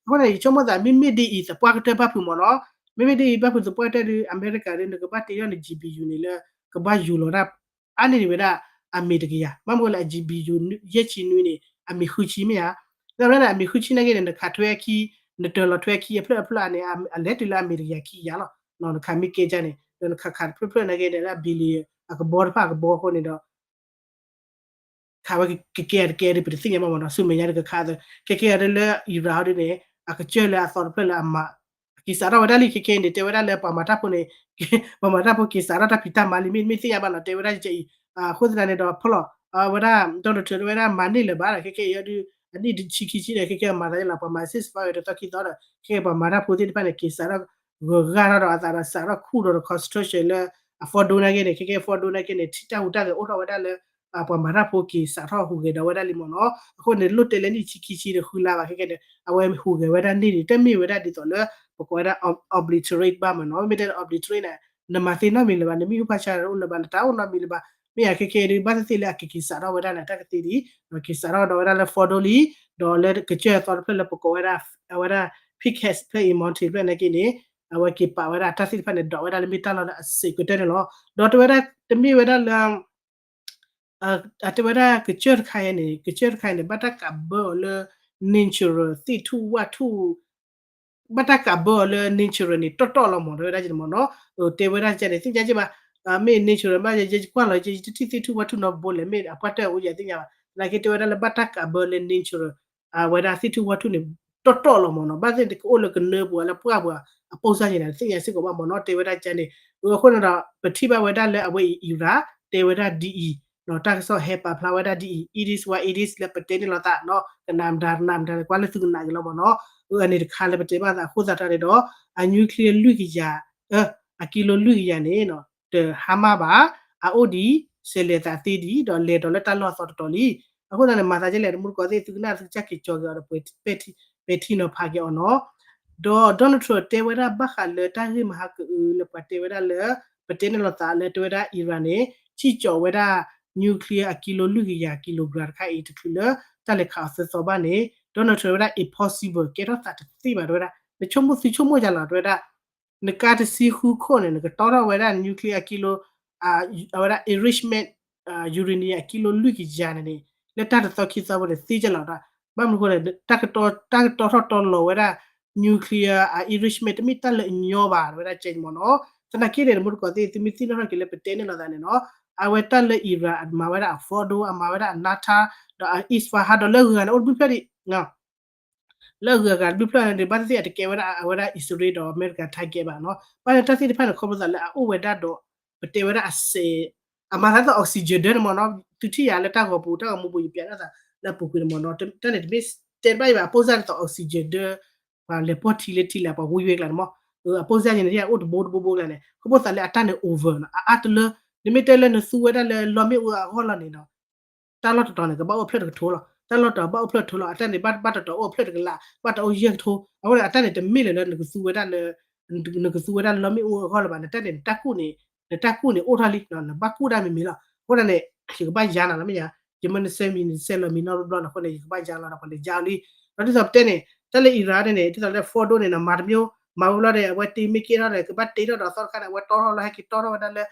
အဃိန့ၣ် ယဆိကမိၣ်သး မ့မ့ၢ်ဒ်အံၤသပှၢ်ကတၢၢ်ဘၣ်ဖုးမ့ၢ်နီၤ, မ့မ့ၢ်ဒ်အံၤဘၣ်ဖုးသပှၢ်ကတၢၢ်ဒီး အမဲရကၤဒီး နကဘၣ်တ့ထီၣ်န့ၣ် G P U န့ၣ်လၢ ကဘၣ်ယူၤလီၤဒၣ် အါန့ၢ်ဒံးဝဲဒၣ် အမ့ၢ်တကယၤ, ဘၣ်မနုၤဃိလဲၣ် အ G B U ယဲၢ်ဆံနွံန့ၣ် အမ့ၢ်ဃုဆံမ့ၢ်ဧါ, ဒီးလၢန့ၣ် အမ့ၢ်ဃုဆံနာ်က့န့ၣ် နခးထွဲအခံ, နတၢၤလီၤထွဲအခံအဖျၢၣ်အဖျၢၣ်န့ၣ် အလဲၤတုၤလၢအမ့ၢ်တကယၤခံကယၤလီၤ. နခးမ့ၢ်ကဲကန့ၣ် ဒီးနခးခးတဖျၢၣ်ဖျၢၣ်နာ်က့န့ၣ် လၢအ billion အကဘီတဖၣ်အကဘီအဃိန့ၣ်ဒီး ခးဝဲကကဲတကဲဒီး ပတသ့ၣ်ညါဘၣ်မ့ၢ်နီၤ, ဆူမဲာ်ညါဒီးကခးအသိး ခဲကဲအံၤဒ်လၢ Iran ဟီဒ်န့ၣ် အကစၢၢ်လၢအသီတဖျၢၣ်လၢအမၤ က့ၤစးထီၣ်ဝဲဒၣ်လံ ခဲကဲန့ၣ် တဲဝဲဒၣ်လၢပှၤမၤတၢ်ဖိန့ၣ် ပှၤမၤတၢ်ဖိက့ၤစးထီၣ်တၢ်ဖံးတၢ်မၤလံ မ့တမ့ၢ်သ့ၣ်ညါဘၣ်နီၤ, တဲဝဲဒၣ်ကအံၤ အဃိသတးန့ၣ်ဒီး ဖီၣ်လီၤ အဝဲဒၣ် Donald Trump တဲဝဲဒၣ်မၤန့ၢ်လၢၤဘၣ်ဒီး ခဲကဲအံၤဒ် အနံၣ်ဆံခံဆံဒီး ခဲကဲမၤသးလီၤ ပှၤမၤ ceasefire တသီခံသီဒီး ခဲကဲပှၤမၤတၢ်ဖိသ့ၣ်တဖၣ်န့ၣ် က့ၤစးထီၣ် ဂၢၤဂၢ်ထီၣ်ဒီးအသးဒီးစးထီၣ်ခူၣ်ဒီး construction လၢအ Fordow နာ်က့န့ၣ် ခဲကဲ Fordow နာ်က့န့ၣ် ထံတၢ်ဟူးတၢ်ဂဲၤအိၣ်ထီၣ်ဝဲဒၣ်လၢ ပှၤမၤတၢ်ဖိက့ၤစးထီၣ်ဟူးဂဲၤဒီးဝဲဒၣ်လံမ့ၢ်နီၤ, အဃိန့ၣ် လိၣ်တဲလၢနံၣ်ဆံခံဆံဒီးဃုလါဘၣ် ခဲကဲန့ၣ် အဝဲဟူးဂဲၤဝဲဒၣ်န့ၣ် တမ့ၢ်ဝဲဒၣ်ဒ်သိးလၢ ပကိးဝဲဒၣ် obliterate ဘၣ်မ့ၢ်နီၤ, မ့ၢ်တဲ obliterate န့ၣ် နမၤသ့နီတမံၤလၢၤဘၣ်, နမ့ၣ်အူဖးဆါတအိၣ်လၢၤဘၣ်, နတၢ်အိၣ်နီတမံၤလၢၤဘၣ်, မ့ၢ်ယၤခဲကဲဒ် ဘၣ်သ့ၣ်သ့ၣ်လၢအကက့ၤစးထီၣ်ဝဲဒၣ်န့ၣ် တၢ်ကသ့ဒ် က့ၤစးထီၣ်ဒီးဝဲဒၣ်လၢ Fordow လံ, ဒီးလၢကစၢၢ်အသီတဖျၢၣ်လၢပကိးဝဲဒၣ် အဝဲဒၣ် Picas ဖျၢၣ်အံၤ Monte ဖျၢၣ်နာ်က့န့ၣ် အဝဲက့ၤပာ်ဝဲဒၣ်တၢ်သ့ၣ်တဖၣ်န့ၣ် ဒိးဝဲဒၣ်လၢမ့ၢ်တၢ်လီၢ်လၢအစဲးကတၢၢ်န့ၣ်လီၤ. ဒီးတဲဝဲဒၣ်တမ့ၢ်ဝဲဒၣ်လၢ အတဲဝဲဒၣ်ကစၢၢ်တခါအံၤန့ၣ် ကစၢၢ်တခါအံၤန့ၣ် ဘၣ်တၢ်ကးဘၢအီၤလၢ nature သ့ၣ်ထူၣ်ဝၣ်ထူၣ် ဘၣ်တၢ်ကးဘၢအီၤလၢ nature န့ၣ် တီတီလီၤမ့ၢ် တဲဝဲဒၣ်ကန့ၣ်မ့ၢ်နီၤ, တဲဝဲဒၣ်ကန့ၣ် သ့ၣ်ညါက့ဘၣ်, မ့ၢ် nature ဘၣ်ယဲယကွၢ်လီၤ ယတထံၣ်သ့ၣ်ထူၣ်ဝၣ်ထူၣ်နီတဘိလဲၣ် မ့ၢ်အပှၢ်တၢၢ်အိၣ်ယဲသ့ၣ်ညါဘၣ်, သနာ်က့တဲဝဲဒၣ်လၢဘၣ်တၢ်ကးဘၢလၢ nature အဝဲဒၣ်သ့ၣ်ထူၣ်ဝၣ်ထူၣ်န့ၣ် တီတီလီၤမ့ၢ်နီၤ, ဘၣ်သ့ၣ်သ့ၣ်ကအိၣ်လၢကနၢပူၤလၢပှၢ်ပူၤ အပိၢ်စၢ်ယဲန့ၣ် သ့ၣ်ညါစ့ၢ်ကီးဘၣ်မ့ၢ်နီၤ, တဲဝဲဒၣ်ကန့ၣ်, အဃိန့ၣ်ဒီး ပထံၣ်ဘၣ်ဝဲဒၣ်လၢအဝဲအံၤ Iran တဲဝဲဒၣ်ဒ်အံၤ တၢ်ကစီၣ်ဟဲပာ်ဖျါဝဲဒၣ်ဒ်အံၤ it is what it is လၢပတဲန့ၣ်လိာ်သးနီၤ, ကနၣ်မတၤကနၣ်မတၤ ကွၢ်လၢသုကနၣ်က့ၤလီၤမ့ၢ်နီၤ, အန့ၣ်တခါလၢပတဲဘၣ်သးအဃိသတးန့ၣ်ဒီး အ nuclear လွံၢ်ကယၤ အကံလိလွံၢ်ကယၤန့ၣ် တဟါမၢ်ဘၣ်, အအိၣ်ဒံး ဆဲးလဲၤသးသ့ဒံး ဒီးလဲၤဒီးလၢတၢ်လီၢ်အသီတတီၤလံ, အဃိသတးန့ၣ် မၤသးဒ်လဲၣ် တမူတကိးသ့ၣ် သုကနၣ်သုကစၢ်က့ၤကၠီၤက့ၤအီၤဒီး ပဲာ်ထံနီၤဖးက့ၤအီၤနီၤ, ဒီး Donald Trump တဲဝဲဒၣ်ဘၣ်ဃးလၢတၢ်ဂ့ၢ်မဟါကအုလၢပှၤတဲဝဲဒၣ်လၢ ပတဲန့ၣ်လိာ်သးလၢတဲဝဲဒၣ် Iran န့ၣ် စံၣ်ကၠီးဝဲဒၣ် nuclear အကံလိလွံၢ်ကယၤ kilogram တခါအံၤ တချုးလၢတၢ်လဲၤခးအီၤသၢသီဘၣ်န့ၣ် Donald Trump တဲဝဲဒၣ် impossible ကဲထီၣ်သးတသ့ဘၣ် တဲဝဲဒၣ် နဆိကမိၣ်သုဆိကမိၣ်ယၤလီၤ တဲဝဲဒၣ် နကါတဆံဃုခိၣ်န့ၣ် နကတီထီၣ်ဝဲဒၣ် nuclear အကံလိ အဝဲဒၣ် enrichment uranium အကံလိလွံၢ်ကယၤန့ၣ်န့ၣ် လၢတၢ်တသီခံသီဘၣ်န့ၣ် သ့ကလီၤ ဘၣ်မနုၤအဃိလဲၣ် တၢ်ကတီထီၣ်တီလီၤဝဲဒၣ် nuclear အ enrichment တမ့ၢ်တၢ်လၢအညီဘၣ် တဲဝဲဒၣ်ကဲမ့ၢ်နီၤ, သနာ်က့န့ၣ် တမူတကိးသ့ၣ် သုမ့ၢ်သ့ၣ်နီၣ်ထီၣ်က့ၤလၢပတဲန့ၣ်လိာ်သးန့ၣ်နီၤ, အဝဲတၢ်လၢ Iran အမၤဝဲဒၣ်အ Fordow အမၤဝဲဒၣ်အ Natanz ဒီးအ Isfahan ဒီးလၢဂုၤဂၤန့ၣ် အိၣ်တဘျုးဖျၢၣ်ဒံး လၢအဂုၤအဂၤတဘျုးဖျၢၣ်န့ၣ် ဘၣ်သ့ၣ်သ့ၣ်အတကဲဝဲဒၣ်အဝဲဒၣ် အံၣ်စရ့လးဒီးအမဲရကၤ target ဘၣ်နီၤ, ဘၣ်လၢတၢ်သ့ၣ်တဖၣ်န့ၣ် ခီဖျိသးလၢအအိၣ်ဝဲဒၣ်ဒီး ပတဲဝဲဒၣ်အစဲး အမၤသးဒ်သိး oxygen ဒၢန့ၣ်မ့ၢ်နီၤ, သုထံၣ်ယၤလၢတၢ်ဂီၤပူၤ တၢ်ဂီၤမူပူၤ ယပျးထီၣ်သးလၢအပူၤကွံာ်န့ၣ်မ့ၢ်နီၤ, တၢ်န့ၣ်တမ့ၢ်တဲတဘၣ်အံၤဘၣ် အပိၢ်စၢ်ဒ်သိး oxygen ဒၢ ပှၤလဲၤပိာ်ထံလၢထံလၢပှၤဝံဝဲကျါန့ၣ်မ့ၢ်, အပိၢ်စၢ်ယဲန့ၣ် အိၣ်တဘိတဘိဘိကျါန့ၣ် ခီဖျိသးလၢအတၢ်န့ၣ် over နီၤ, အအါတလၢ နမ့ၢ်တဲလၢနသူဝဲဒၣ်လၢလီမ့ၣ်အူအဂီၢ်လီၤန့ၣ်ဒီး တၢ်လီၢ်တတီၤန့ၣ် ကဘၣ်အိၣ်ဖျၢၣ်တကထိလီၤ, တၢ်လီၢ်တတီၤဘၣ်အိၣ်ဖျၢၣ်တကထိလီၤ, အတၢ်န့ၣ်ဘၣ်ဘၣ်တတီၤအိၣ်ဖျၢၣ်တကလး ဘၣ်တအိၣ်ယဲၢ်ကထိ, အဃိန့ၣ် အတၢ်န့ၣ်တမ့ၢ်လၢၤလၢနကသူဝဲဒၣ်လၢ နကသူဝဲဒၣ်လီမ့ၣ်အူအဂီၢ်လၢၤဘၣ်, နတၢ်န့ၣ် နတၢ်ကူၣ်န့ၣ် နတၢ်ကူၣ်န့ၣ်အိၣ်ထီၣ်လံ, နဘၣ်ကူၣ်ဒၣ်မ့ၢ်မ့ၢ်လီၤ, အဃိသတးန့ၣ် ယကဘၣ်ယါနၤလီၤမ့ၢ်ယါ, ယမ့ၢ်နစဲးမံၤ နစဲးလီၤမံၤနီတဘျီဘျီန့ၣ် အဃိန့ၣ် ယကဘၣ်ယါလီၤဒီးပှၤလဲၤယါအီၤလံ, ဒီးဒ်သိးပတဲန့ၣ် တၢ်လၢ Iran န့ၣ် ဒ်သိးလၢ Fordow န့ၣ်နီၤ မၤတမျိုး မၤဝဲဘျီဒီး အဝဲတ့မ့ၢ်က့ထီၣ်ဒီး ကဘၣ်တ့ထီၣ်ဒီးအသီတခါန့ၣ် အဝဲတီထီၣ်လၢဟဲက့ၤတီထီၣ်ဝဲဒၣ်လၢ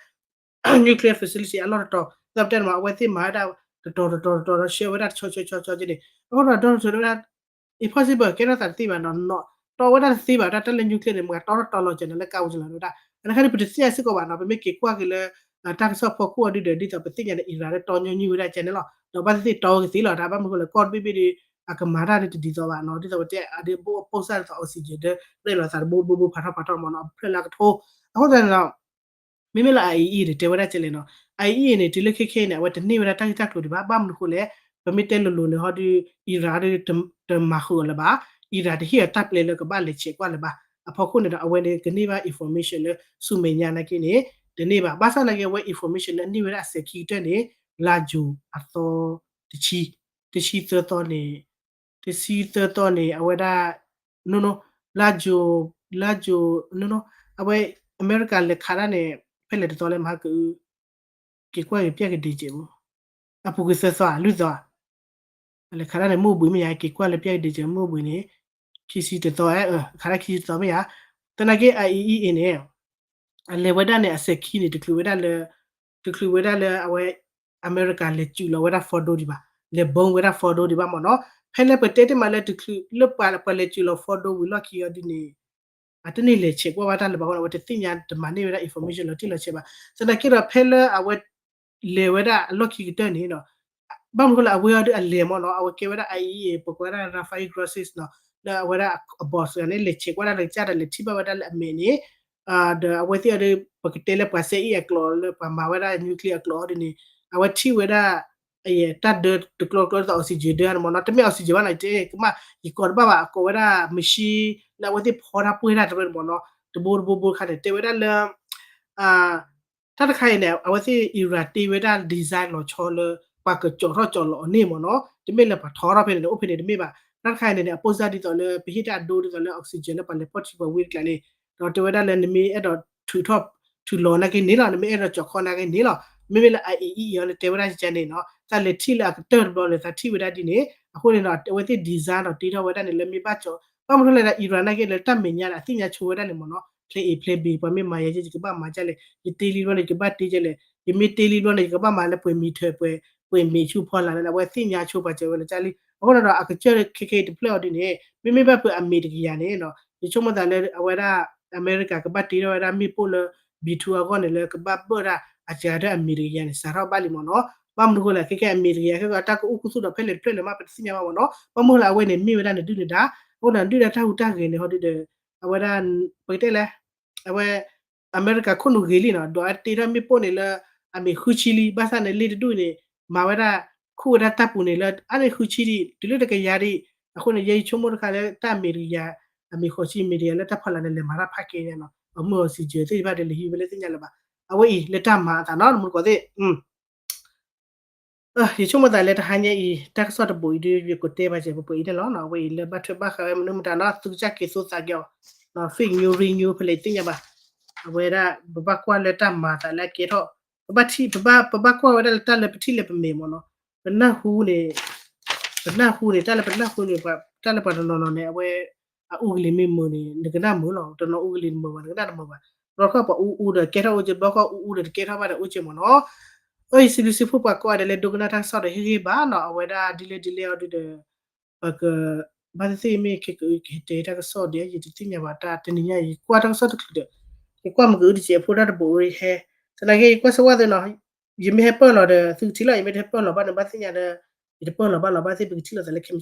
nuclear facility အလီၢ်တတီၤ, ဒ်သိးပတဲန့ၣ်မ့ၢ် အဝဲသ့ၣ်မၤဝဲဒၣ် တတီၤတတီၤတတီၤဒီး ဆှၢဝဲဒၣ်တဆီဆီဆီဆီက့န့ၣ်, အဃိဒီး Donald Trump တဲဝဲဒၣ် impossible ကဲထီၣ်သးတသ့ဘၣ်နီၤ, တီဝဲဒၣ်တသ့ဘၣ် တၢ်လၢ nuclear န့ၣ် မ့ၢ်တီထီၣ်တီလီၤက့ၤနီၤ လၢကါဝံၤကလီၤဝဲဒၣ်, အန့ၣ်ခါန့ၣ် ပတသ့ၣ်ညါစ့ၢ်ကီးဘၣ်နီၤ, ပမ့ၢ်က့ၤကွၢ်က့ၤလၢ တၢ်ကစီၣ်ဖီခိၣ်အီၤဒုဒီး ဒ်သိးပသ့ၣ်ညါန့ၣ် Iran လၢတီညီနုၢ်ဝဲဒၣ်ကဲန့ၣ်လီၤ, ဒီးဘၣ်သ့ၣ်သ့ၣ်တီဝဲကသ့လီၤ, တၢ်ဘၣ်မနုၤဃိလဲၣ် ကီၢ်တဘ့ၣ်ဘ့ၣ်ဒီး အကမၤတၢ်ဒ်တဒ်သိးဘၣ်နီၤ, ဒ်သိးပတဲအဒ့ဘိအပိၢ်စၢ်ဒ်သိး oxygen ဒၢ ရဲၣ်လီၤသးတဘိဘိဘိဖးထီၣ်ဖးထီၣ်မ့ၢ်နီၤ, အဖျၢၣ်လၢအကထိ, အဃိသတးန့ၣ်ဒီး မ့မ့ၢ်လၢ IAEA န့ၣ် တဲဝဲဒၣ်ကဲလဲၣ်နီၤ, IAEA န့ၣ် တုၤလၢခဲခဲအံၤန့ၣ် အဝဲတန့ၢ်ဝဲဒၣ်တၢ်ဂ့ၢ်တၢ်ကျိၤဒံးဘၣ်, ဘၣ်မနုၤဃိလဲၣ်, ပမ့ၢ်တဲလိၤလိၤန့ၣ် ဟီဒီး Iran ဒီး တမၤဃုာ်အီၤလၢၤဘၣ်, Iran တဟ့ၣ်အီၤတၢ်ပျဲလၢကဘၣ်လဲၤဆဲးကွၢ်လၢၤဘၣ်, အဖီခိၣ်န့ၣ်ဒီး အဝဲန့ၣ်ကန့ၢ်ဘၣ် information လၢဆူမဲာ်ညါနာ်က့န့ၣ် တန့ၢ်ဘၣ်, ဘၣ်ဆၣ်နာ်က့ အဝဲ information လၢအန့ၢ်ဝဲဒၣ်အစဲးခံကတၢၢ်န့ၣ် လါယူၤအသီ တဆံ, တဆံသၢသီန့ၣ် တဆံသၢသီန့ၣ် အဝဲဒၣ် no no လါယူၤ, လါယူၤ no no အဝဲ အမဲရကၤလဲၤခးတၢ်န့ၣ် ဖဲလဲၣ်တသီလဲၣ်မဟါကအု, က့ၤကွၢ်က့ၤပျဲၢ်ကဒံးကဲးမူ, အပူၤကွံာ်သၢသီဧါ လွံၢ်သီဧါ, အလဲၤခးတၢ်န့ၣ် မုၢ်ဘှံးမ့ၢ်ယါ က့ၤကွၢ်လၢပျဲၢ်ကဒံးကဲး မုၢ်ဘှံးန့ၣ် ခံဆံတသီဧါ, ခးတၢ်ခံဆံတသီမ့ၢ်ယါ, သနာ်က့ IAEA န့ၣ် အလဲၤဝဲဒၣ်န့ၣ် အစဲးခံန့ၣ် တချုးဝဲဒၣ်လၢ တချုးဝဲဒၣ်လၢအဝဲ အမဲရကၤလဲၤစူးလီၤဝဲဒၣ် Fordow ဒံးဘၣ်, လဲၤ bomb ဝဲဒၣ် Fordow ဒံးဘၣ်မ့ၢ်နီၤ. ဖဲလၢပတဲတ့ၢ်မးလၢတချုးလၢပှၤလဲၤစူးလီၤ Fordow ဝံၤလီၢ်ခံအီၤဒ်န့ၣ် အတန့ၢ်လဲၤဆဲးကွၢ်ဘၣ်တၢ်လၢၤဘၣ်အဃိန့ၣ် အဝဲတသ့ၣ်ညါတမၤန့ၢ်ဝဲဒၣ် information လီၤတံၢ်လီၤဆဲးဘၣ်. သနာ်က့ဒီးဖဲလၢအဝဲ လဲၤဝဲဒၣ်အလီၢ်ခံကတၢၢ်န့ၣ်နီၤ, ဘၣ်မနုၤဃိလၢအဝဲအီၤဒ်အလဲၤမ့ၢ်နီၤ, အဝဲကဲဝဲဒၣ် အအံၤ ပကွၢ်ဝဲဒၣ် Rafael Grossi နီၤ, လၢအဝဲဒၣ်အ boss တဂၤန့ၣ် လဲၤဆဲးကွၢ်ဒၣ်လၢကစၢ်ဒီးလဲၤထံၣ်ဘၣ်ဝဲဒၣ်လၢအမဲာ်န့ၣ်, ဒီးအဝဲသ့ၣ်အီၤဒ် ပကတဲလၢပှၤစဲအ့ၣ်အကျိာ်လၢပှၤမၤဝဲဒၣ် nuclear အကျိာ်အီၤဒ်န့ၣ်, အဝဲထံၣ်ဝဲဒၣ် တၢ်ဒၢတကျိၤကျိၤဒ်သိး oxygen ဒၢန့ၣ်မ့ၢ်နီၤ, တမ့ၢ် oxygen ဘၣ်နီၤ, တဲကမၣ် ယကိးတဘၣ်ဘၣ် အကိးဝဲဒၣ် machine လၢအဝဲသ့ၣ်ဖီတၢ်ပှဲၢ်တၢ်တရၢန့ၣ်မ့ၢ်နီၤ, တဘိတဘိဘိတခါန့ၣ် တဲဝဲဒၣ်လၢ တၢ်တခါအံၤန့ၣ် အဝဲသ့ၣ် Iran တ့ဝဲဒၣ် design လီၤဆီလၢ ပှၤကကၠီၤထီၣ်ကၠီၤလီၤအီၤန့ၣ်မ့ၢ်နီၤ, တမ့ၢ်လၢပှၤထီထီၣ်ဖဲန့ၣ်န့ၣ် အိၣ်ဖဲန့ၣ်တမ့ၢ်ဘၣ်. တၢ်တခါအံၤန့ၣ်န့ၣ် အပိၢ်စၢ်ဒ်သိးလၢ ပဟ့ၣ်တၢ်အဒိဒ်သိးလၢ oxygen လၢပှၤလဲၤဖီၣ်ထံပှၤဝံတကျါန့ၣ်, ဒီးတဲဝဲဒၣ်လၢနမ့ၢ်အဲၣ်ဒိးထုးထီၣ် ထုးလီၤနာ်က့န့ၣ်လီၤ, နမ့ၢ်အဲၣ်ဒိးကၠီၤခီနာ်က့န့ၣ်လီၤ, မ့မ့ၢ်လၢ အအံၤ အံၤအီၤလၢတဲဝဲဒၣ်ယကန့ၣ်နီၤ, သးလဲၤထံၣ်လၢအကတၢၢ်တဘျီန့ၣ် သးထံၣ်ဝဲဒၣ်ဒ်န့ၣ်, အဃိန့ၣ်ဒီး အဝဲသ့ၣ် design ဒီးတ့ထီၣ်ဝဲဒၣ်န့ၣ် လၢမ့ၢ်ဘၣ်ကၠီၤ, ဘၣ်မနုၤလဲၣ်ဒီး Iran နာ်က့လၢတၢ်မဲာ်ညါဒီး အသ့ၣ်ညါဆိဝဲဒၣ်န့ၣ်မ့ၢ်နီၤ, ဖျဲး A ဖျဲး B ပှၤမ့ၢ်မၤယၤ ယကဘၣ်မၤဒ်လဲၣ်, ယတ့လံဘျီန့ၣ် ယကဘၣ်တ့ဒ်လဲၣ်, ယမ့ၢ်တ့လံဘျီန့ၣ် ယကဘၣ်မၤလၢပှဲၤမံၤထၢၣ် ပှဲၤ ပှဲၤမံၤဆူဖီလာ်န့ၣ် အဝဲသ့ၣ်ညါဆိပှၤစၢၤဝဲလၢကၢ်လံ. အဃိန့ၣ်ဒီး အကစၢ်ခဲခဲအံၤတဖျၢၣ်အီၤဒ်န့ၣ် မ့မ့ၢ်ဘၣ်ဖုးအမ့ၢ်တကယၤန့ၣ်နီၤ, ယဆိကမိၣ်သးလၢအဝဲဒၣ် အမဲရကၤကဘၣ်တ့ထီၣ်ဝဲဒၣ်မ့ၣ်ပိၢ်လၢ B two အဂီၢ်န့ၣ် လၢကဘၣ်ဘၢၣ်ဒၣ်အစှၤဒၢအမ့ၢ်တကယၤန့ၣ် စးထီၣ်ဘၣ်လံမ့ၢ်နီၤ. ဘၣ်မနုၤဃိလဲၣ် ခဲခဲအမ့ၢ်တကယၤ ခဲကတၢၢ်ကအိၣ်ခူသူၣ်ဒီးဖဲလဲၣ်တဖျၢၣ်လဲၣ်မး ပတသ့ၣ်ညါဘၣ်မ့ၢ်နီၤ. ဘၣ်မနုၤဃိလဲၣ် အဝဲန့ၣ်မ့ၢ်ဝဲဒၣ်နဒုၣ်နဒါ, အဃိန့ၣ် နဒုၣ်ဒါတၢ်ဟူးတၢ်ဂဲၤန့ၣ် ဟီဒုဒီး အဝဲဒၣ် ပကတဲလဲၣ် အဝဲ အမဲရကၤခိၣ်နူာ်ဂ့ၤလံနီၤ, ဒီးအတ့ထီၣ်မ့ၣ်ပိၢ်န့ၣ်လၢ အမ့ၢ်ဃုဆံလံ, ဘၣ်ဆၣ်န့ၣ် လ့ၣ်တဒူၣ်န့ၣ် မၤဝဲဒၣ် ခူၣ်ဝဲဒၣ်တၢ်ပူၤန့ၣ်လၢ အါန့ၢ်ဃုဆံဒံး တုၤလၢတကယၤဒံး, အဃိန့ၣ် ယဲယဆိကမိၣ်တခါလၢတၢ်မ့ၢ်တကယၤ, အမ့ၢ်ဃိးဆံမ့ၢ်တကယၤလၢတၢ်ဖီလာ်န့ၣ် လဲၤမၤတၢ်ဖးက့ၤန့ၣ်နီၤ, အမုၢ်အီၤစံးစၢၤသ့ၣ်တဖၣ်ဒီးလဲၤဟံးဝဲလၢသ့ၣ်ညါလၢၤဘၣ်. အဝဲအံၤလၢတၢ်မၤအသးနီၤ နမူတကိးသ့ၣ် ယဆိကမိၣ်သးလၢတဟါညါအံၤ တၢ်ကစီၣ်တဘိးအံၤဒ်ယကတဲဘၣ်စဲး ပှဲၤအံၤန့ၣ်လီၤ. အဝဲအံၤလၢဘၣ်ထွဲဘၣ်ဃးဝဲမနုၤမတၤနီၤ သုကစၢ်က့ၤသိသးက့ၤအီၤ, fake news real news ဖဲလဲၣ်သ့ၣ်ညါဘၣ်. အဝဲဒၣ် ပဘၣ်ကွၢ်လၢတၢ်မၤအသးလၢအကဲထီၣ်, ပဘၣ်ထံၣ် ပဘၣ် ပဘၣ်ကွၢ်ဝဲဒၣ်လၢတၢ်လၢပထံၣ်လၢပမဲာ်မ့ၢ်နီၤ. ပနၢ်ဟူန့ၣ် ပနၢ်ဟူန့ၣ် တၢ်လၢပနၢ်ဟူန့ၣ် တၢ်လၢပှၤတနီၤနီၤန့ၣ် အဝဲ အအူကလံၤမ့ၢ်မုာ်န့ၣ် နကနၣ်မုာ်လီၤ. တနီၤအူကလံၤတမုာ်ဘၣ် နကနၣ်တမုာ်ဘၣ်. ဘျီခီပှၤအူအူဒီးကဲထီၣ်အိၣ်က့ၤ ဘျီခီအူအူဒီးတကဲထီၣ်ဘၣ်ဒီးအိၣ်က့ၤမ့ၢ်နီၤ. အၢယစံးဘျုးစံးဖှိၣ်ပှၤကိးဂၤဒဲးလၢဒိကနၣ်တၢ်ကစီၣ်ဒီးဟ့ၣ်ဂံၢ်ဘါနီၤ. အဝဲဒၣ်ဒ်လဲၣ်ဒ်လဲၣ်အီၤဒုဒီး ပက ဘၣ်သ့ၣ်သ့ၣ်မ့ၢ်ခဲကအုကဟဲတဲတၢ်ကစီၣ်ဒီး ယတသ့ၣ်ညါဘၣ်တၢ်တနံၤညါ ယကွၢ်တၢ်ကစီၣ်တချုးဒီး ယကွၢ်မ့ၢ်ကအုတစဲးဖိတၢ်တဘိးအံၤဟဲ, သနာ်က့ ယကွၢ်စၢၤဝဲသ့ၣ်နီၤ, ယမ့ၢ်ဟဲပၢၢ်လီၤဒီး သုကထံၣ်လီၤ, ယမ့ၢ်တဟဲပၢၢ်လီၤဘၣ်န့ၣ် ဘၣ်သ့ၣ်ညါဒီး ယတပၢၢ်လီၤဘၣ်လီၤ, ဘၣ်သ့ၣ်ပကထံၣ်လိာ်သးလၢ chemistry